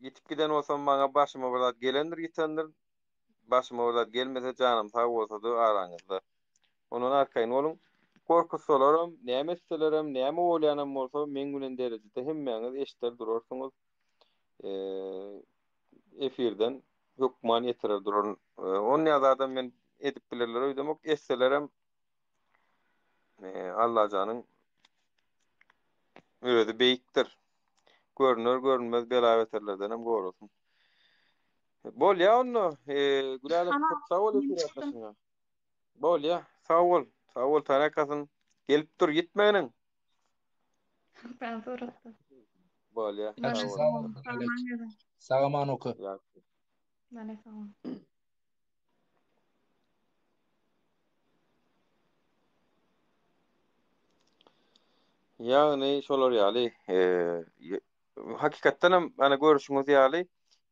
ýitip giden bolsam maňa başyma bir zat gelendir ýitendir Başyma bir zat gelmese janym sag bolsady araňyzda. Ondan arkaýyn boluň. Gorkuzsalaram, näme etselerem, näme bolýanam bolsa, meň bilen derejede hemmäňiz eşder durarsyňyz. Efirden hökman ýetirer duraryn. Onýa zadam men edip bilerler öýdemok. Etselerem Allajanyň özi beýikdir. Görüner görünmez bela-beterlerdenem gorasyn. Bolýa onda. Gülälek köp sag bol efire gatnaşyňa. Bolýa. Sag bol. Sag bol Tarakasyn. Gelip dur ýitmeginiň. Ben suratda. Bolýa. Sag bol. Sag aman oka. Mane sag bol. Ýagny şolar ýaly, hakykatdan hem ana görüşüňiz ýaly,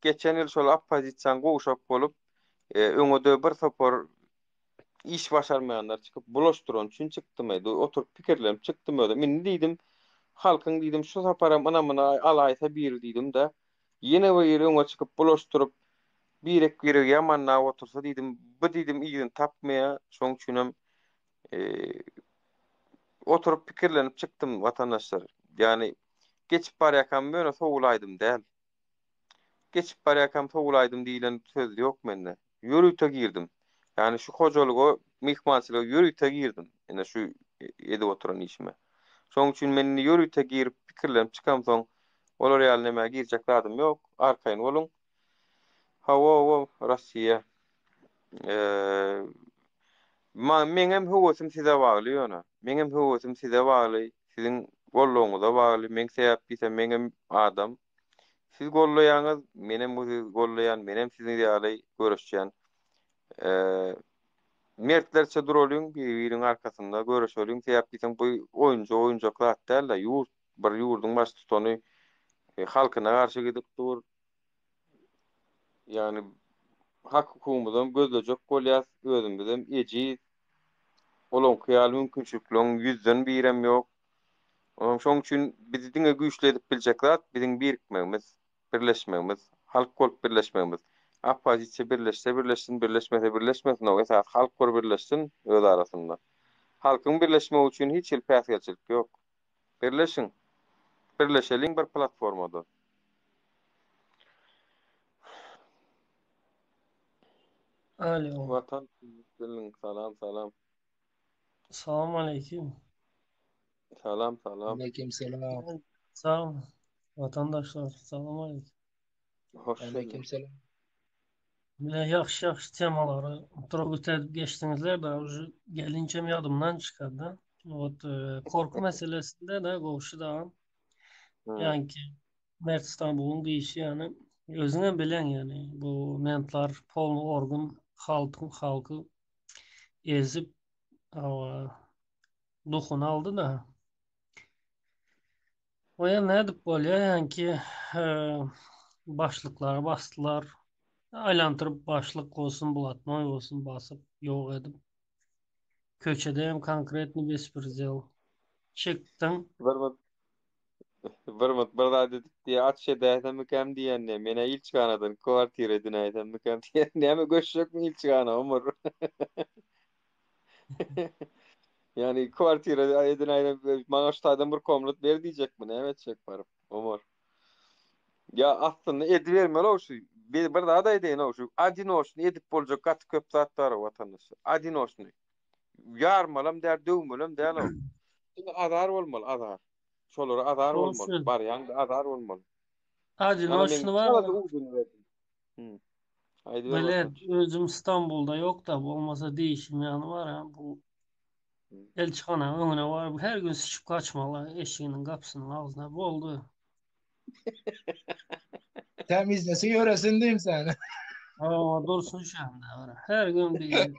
geçen ýyl şol oppozisiýaň gowşak bolup, öňe-de bir topar iş başarmaýanlar çykyp bulaşdyran üçin çykdym aý. Oturyp pikirlenip çykdym özüm. Indi diýdim, halkyň diýdim şu saparam ynamyny alaýsa biri diýdim-de, ýene biri öňe çykyp bulaşdyryp, birek-biregi ýamanlap otursa diýdim, bu diýdim yzyny tapmaýar. Şoň üçinem oturyp pikirlenip çykdym watandaşlar. Ýagny geçip barýarkam ýöne sowulaýdym däl. Geçip barýarkam sowulaýdym diýlen söz ýok mende. Ýörite girdim. Ýagny şu hojalyga, myhmançylyga ýörite girdim. Ine şu edip oturan işime. Şonuň üçin men indi ýörite girip pikirlenip çykamsoň olar ýaly nämä girjek zadym ýok. Arkaýyn boluň. Hawa, hawa, Rossiýa. Eee, ma, meňem höwesim size bagly ýöne. Meňem höwesim size bagly, siziň goldawyňyza bagly. Meň sebäp diýsem, meňem adam. Siz gollaýaňyz, menem sizi gollaýan, menem siziň ýaly göreşýän. Eee, mertlerçe duralyň, biri-biriniň arkasynda göreşeliň. Sebäp diýseň, bu oýunjak oýunjak zat däl-de, ýurt, bir ýurduň baştutany halkyna garşy gidip dur. Ýagny hak-hukugymyzam gözlejek bolýas, özümizem ejiz. Olaňky ýaly mümkinçilikleriň ýüzden birem ýok. Onuň şoň üçin bizi diňe güýçli edip biljek zat biziň birikmegimiz, birleşmegimiz, halk bolup birleşmegimiz. Oppozisiýa birleşse birleşsin, birleşmese birleşmesin, o esasy halk bir birleşsin öz arasynda. Halkyň birleşmegi üçin hiç hili päsgelçilik ýok. Birleşiň. Birleşeliň bir platformada. Alo. Watan gelin salam salam. Salam aleyküm. Salam salam. Aleyküm selam. Sag ol watandaşlar. Salam aleyküm. Hoş Aleyküm selam. Bile ýagşy ýagşy temalary trogut edip geçdiňizler da uje gelinçem ýadymdan çykardy. Wot e, korku meselesinde de goşy da ýaňky Mert İstanbul'un diýişi ýany özüňem bilen ýany bu mentlar polny organ halkyň halky ezip awa duhuny aldy da. Oýa nädip bolýar ýaňky başlyklary basdylar. Aýlandyryp başlyk bolsun, blatnoý bolsun basyp ýok edip. Köçede hem konkretny bespredel. Çekdiň. Bir mut bir mut bir zat edip diýýär, aç edäýsemmikäm diýýän diýýär. Men-ä ilçihanadan kwartira edinäýsemmikäm diýýär. Näme göçjekmi ilçihana Omar? Ýani kwartira edinäýsem maňa şu taýdan bir komnat ber diýjekmi? Näme etjek baryp Omar? Ýa aslynda edibermeli-ow şu. Bir, bir zat aýdaýyn-ow şu. Odinoçny edip boljak gaty köp zat bar-ow watandaşlar. Odinoçny. Ýarmalam däl, döwmelem däl-ow. Diňe azar bolmaly, azar. Şolara azar bolmaly. Goşun. Barýaň-da azar bolmaly. Mana men Odinoçny bar. çalaja ujuny berdim. Hı. Aýdyber Belet watandaş. özüm Stambulda ýok-da, bolmasa diýişim ýaly bar ha bu elçihanaň öňüne baryp her gün syçyp gaçmaly eşiginiň gapysynyň agzyna boldy. Temizlesin ýöresin diýim sen. Hawa dursun şanda bar. Her gün bir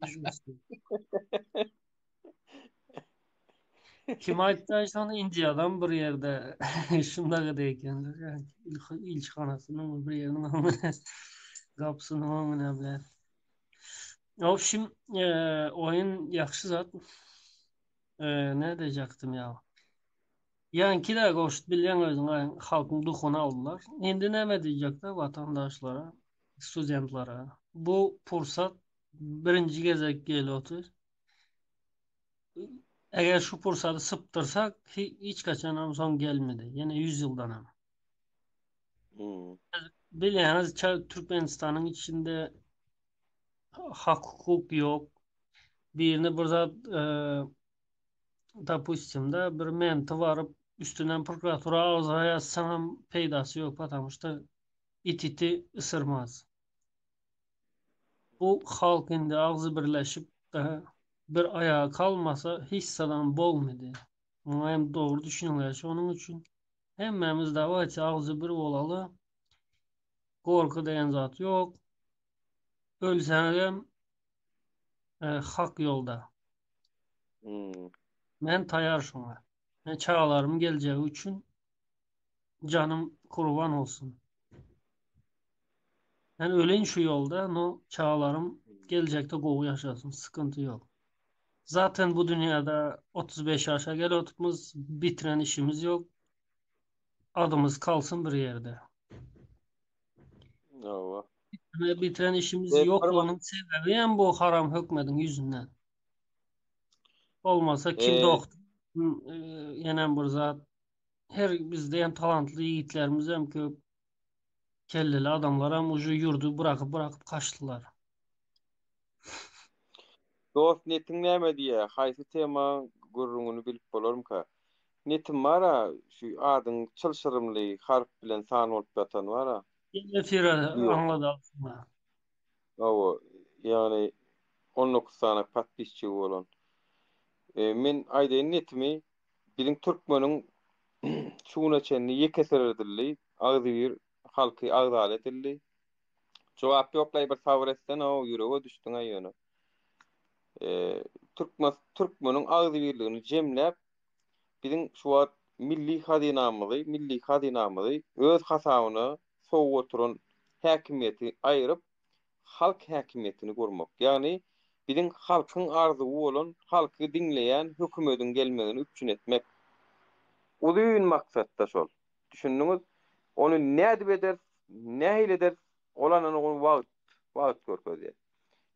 düşünsin. Kim aýtdy şony Indiýadan bir ýerde şundagy ekenler. İlçihanasynyň bir ýeriniň öňüne gapysynyň öňüne bilen. Obşim e, oýun ýagşy zat. E, ne diýjekdim ýa? Ýaňky de goşut bilýän özüň halkyň duhuny aldylar. Indi näme diýjekler watandaşlara, studentlere? Bu pursat birinji gezek gelip otyr. Eger şu pursady sypdyrsak, hiç haçanam soň gelmedi. Ýene 100 ýyldanam. Hmm. Bilýäňiz, Türkmenistanyň içinde hak hukuk ýok. Birine bir zat e, dopustim da bir menti baryp üstünden prokuratura agza ýazsaňam peýdasy ýok, потому что it iti ysyrmaz. Bu halk indi agzy birleşip bir aýaga kalmasa hiç zadam bolmady. Muňa hem dogry düşüniňler. Şonuň üçin hemmämiz dawayçy agzy bir bolaly. Gorky diýen zat ýok. Ölseňizem e, hak ýolda. Hmm. Men taýar şoňa. Men çagalarymyň geljegi üçin janym kurban olsun. Men öleýin şu ýolda, no çagalarym geljekde gowy ýaşasyn, sıkıntı ýok. Zaten bu dünýäde 35 ýaşa gelip otupmyz, bitiren işimiz ýok. Adymyz kalsyn bir ýerde. Hawa. Bitiren işimiz E, bir ýoklugynyň sebebi hem bu haram hökmediň ýüzünden. Bolmasa kim E, doktor, kim, e, ýenem bir zat. Her bizde hem talantly ýigitlerimiz hem köp. Kelleli adamlar hem uje ýurdy bırakyp bırakyp kaçdylar. Dost netiň näme diýýä? Haýsy tema gürrüňini bilip bolarmyka? Netim bar-a, şu adyň çylşyrymly harp bilen san bolup ýatan bar-a. Gel efire Ýok. aňladalsyň. Hawa, ýagny 19 sany podpisçigi bolan. E, men aýdaýyn netimi, biziň türkmeniň şu güne çenli ýekesiredildi, agzybir halky agzaly edildi. Jogap ýoklaý bir sabyr etsene-ow, ýürege düşdüň-ä ýöne. E, türkmen türkmeniň agzybirligini jemläp, biziň şu wagt milli hazynamyzy, milli hazynamyzy öz hasabyna sowup oturan häkimiýeti aýryp, halk häkimiýetini gurmak. Ýagny biziň halkyň arzuwy bolan, halky diňleýän hökümediň gelmegini üpjün etmek. Uzyn maksatda şol. Düşündiňiz? Ony nädip ederis, nähili ederis, ol anany ony wagt, wagt görkezýär.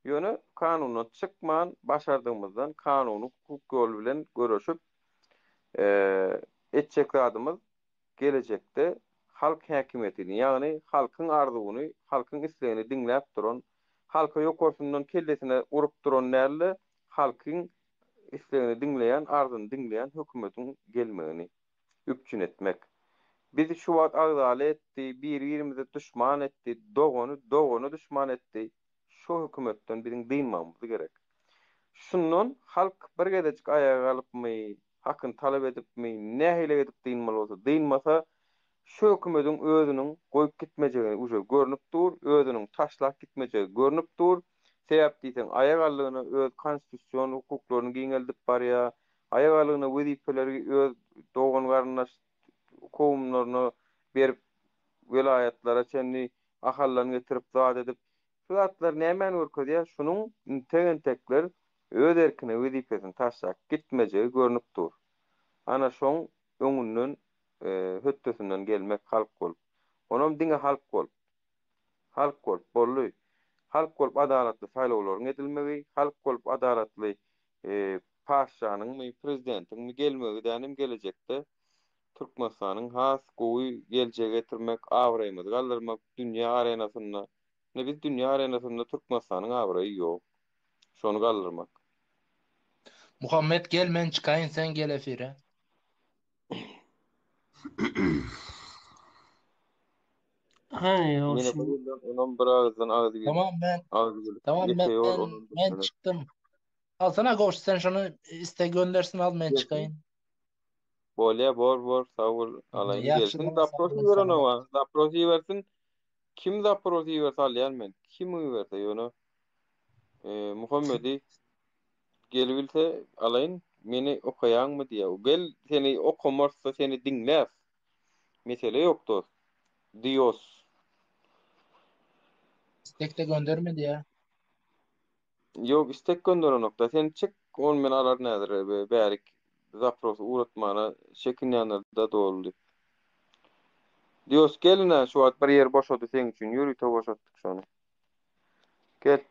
Ýöne kanundan çykman, başardygymyzdan kanuny hukuk ýoly bilen göreşip, etjek zadymyz gelejekde halk häkimiýetini, ýagny halkyň arzuwyny, halkyň islegini diňläp duran, halka ýokarsyndan kellesine urup duran däl-de, halkyň islegini diňleýän, arzyny diňleýän hökümetiň gelmegini üpjün etmek. Bizi şu wagt agzaly etdi, bir-birimize duşman etdi, dogany dogana duşman etdi. Şu hökümetden biziň dynmagymyz gerek. Şundan halk bir gezejik aýaga galypmy, hakyny talap edipmi, nähili edip dynmaly bolsa dynmasa, şu hökümediň özüniň goýup gitmejegini uje görnüp dur, özüniň taşlap gitmejegi görnüp dur. Sebäp diýseň, aýak aldygyna öz konstitusion hukuklaryny giňeldip barýar, aýak aldygyna wezipeleri öz dogan-garyndaş kowumlaryna berip, welaýatlara çenli Ahaldan getirip zat edip, şu zatlar nämäni görkezýär, şunuň intek-entekler öz erkine wezipesini taşlap gitmejegi görnüp dur. Ana şoň öňünden hötdesinden gelmek halk bolup. Onam diňe halk bolup. Halk bolup, boldy. Halk bolup adalatly saýlawlaryň edilmegi, halk bolup adalatly patyşanyňmy, prezidentiňmi gelmegi dänim gelejekde Türkmenistanyň has gowy geljege getirmek, abraýymyzy galdyrmak dünýä arenasynda. Ine biz dünýä arenasynda Türkmenistanyň abraýy ýok. Şony galdyrmak. Muhammet gel men çykaýyn sen gel efire. Haý, Ýene bir şimdi ýyldan onam bir agyzdan agzy bir Tamam men agzy bir tamam ýeke ýol men onam men düşmeler. çykdym. Alsana goş sen şony iste göndersin al men Gelsin. çykaýyn. Bolýa bor bor sag bol alaýyn Ýagşy gelsin bol sag zapros bol iberen salamat. oňa zapros ibersin kim zapros iberse alýan men kim iberse ýöne e, Muhammedi gelibilse alaýyn meni okaýaňmy diýýär gel seni okamarsa seni diňläs mesele ýok dost dios Istek de göndermedi ya. Ýok istek gönderenokda sen çyk ony men alaryn häzir bärik zaprosy ugratmana çekinýänler-de doly diýip. Dios gel ine şu wagt bir ýer boşady seň üçin ýörite boşatdyk şony. Gel.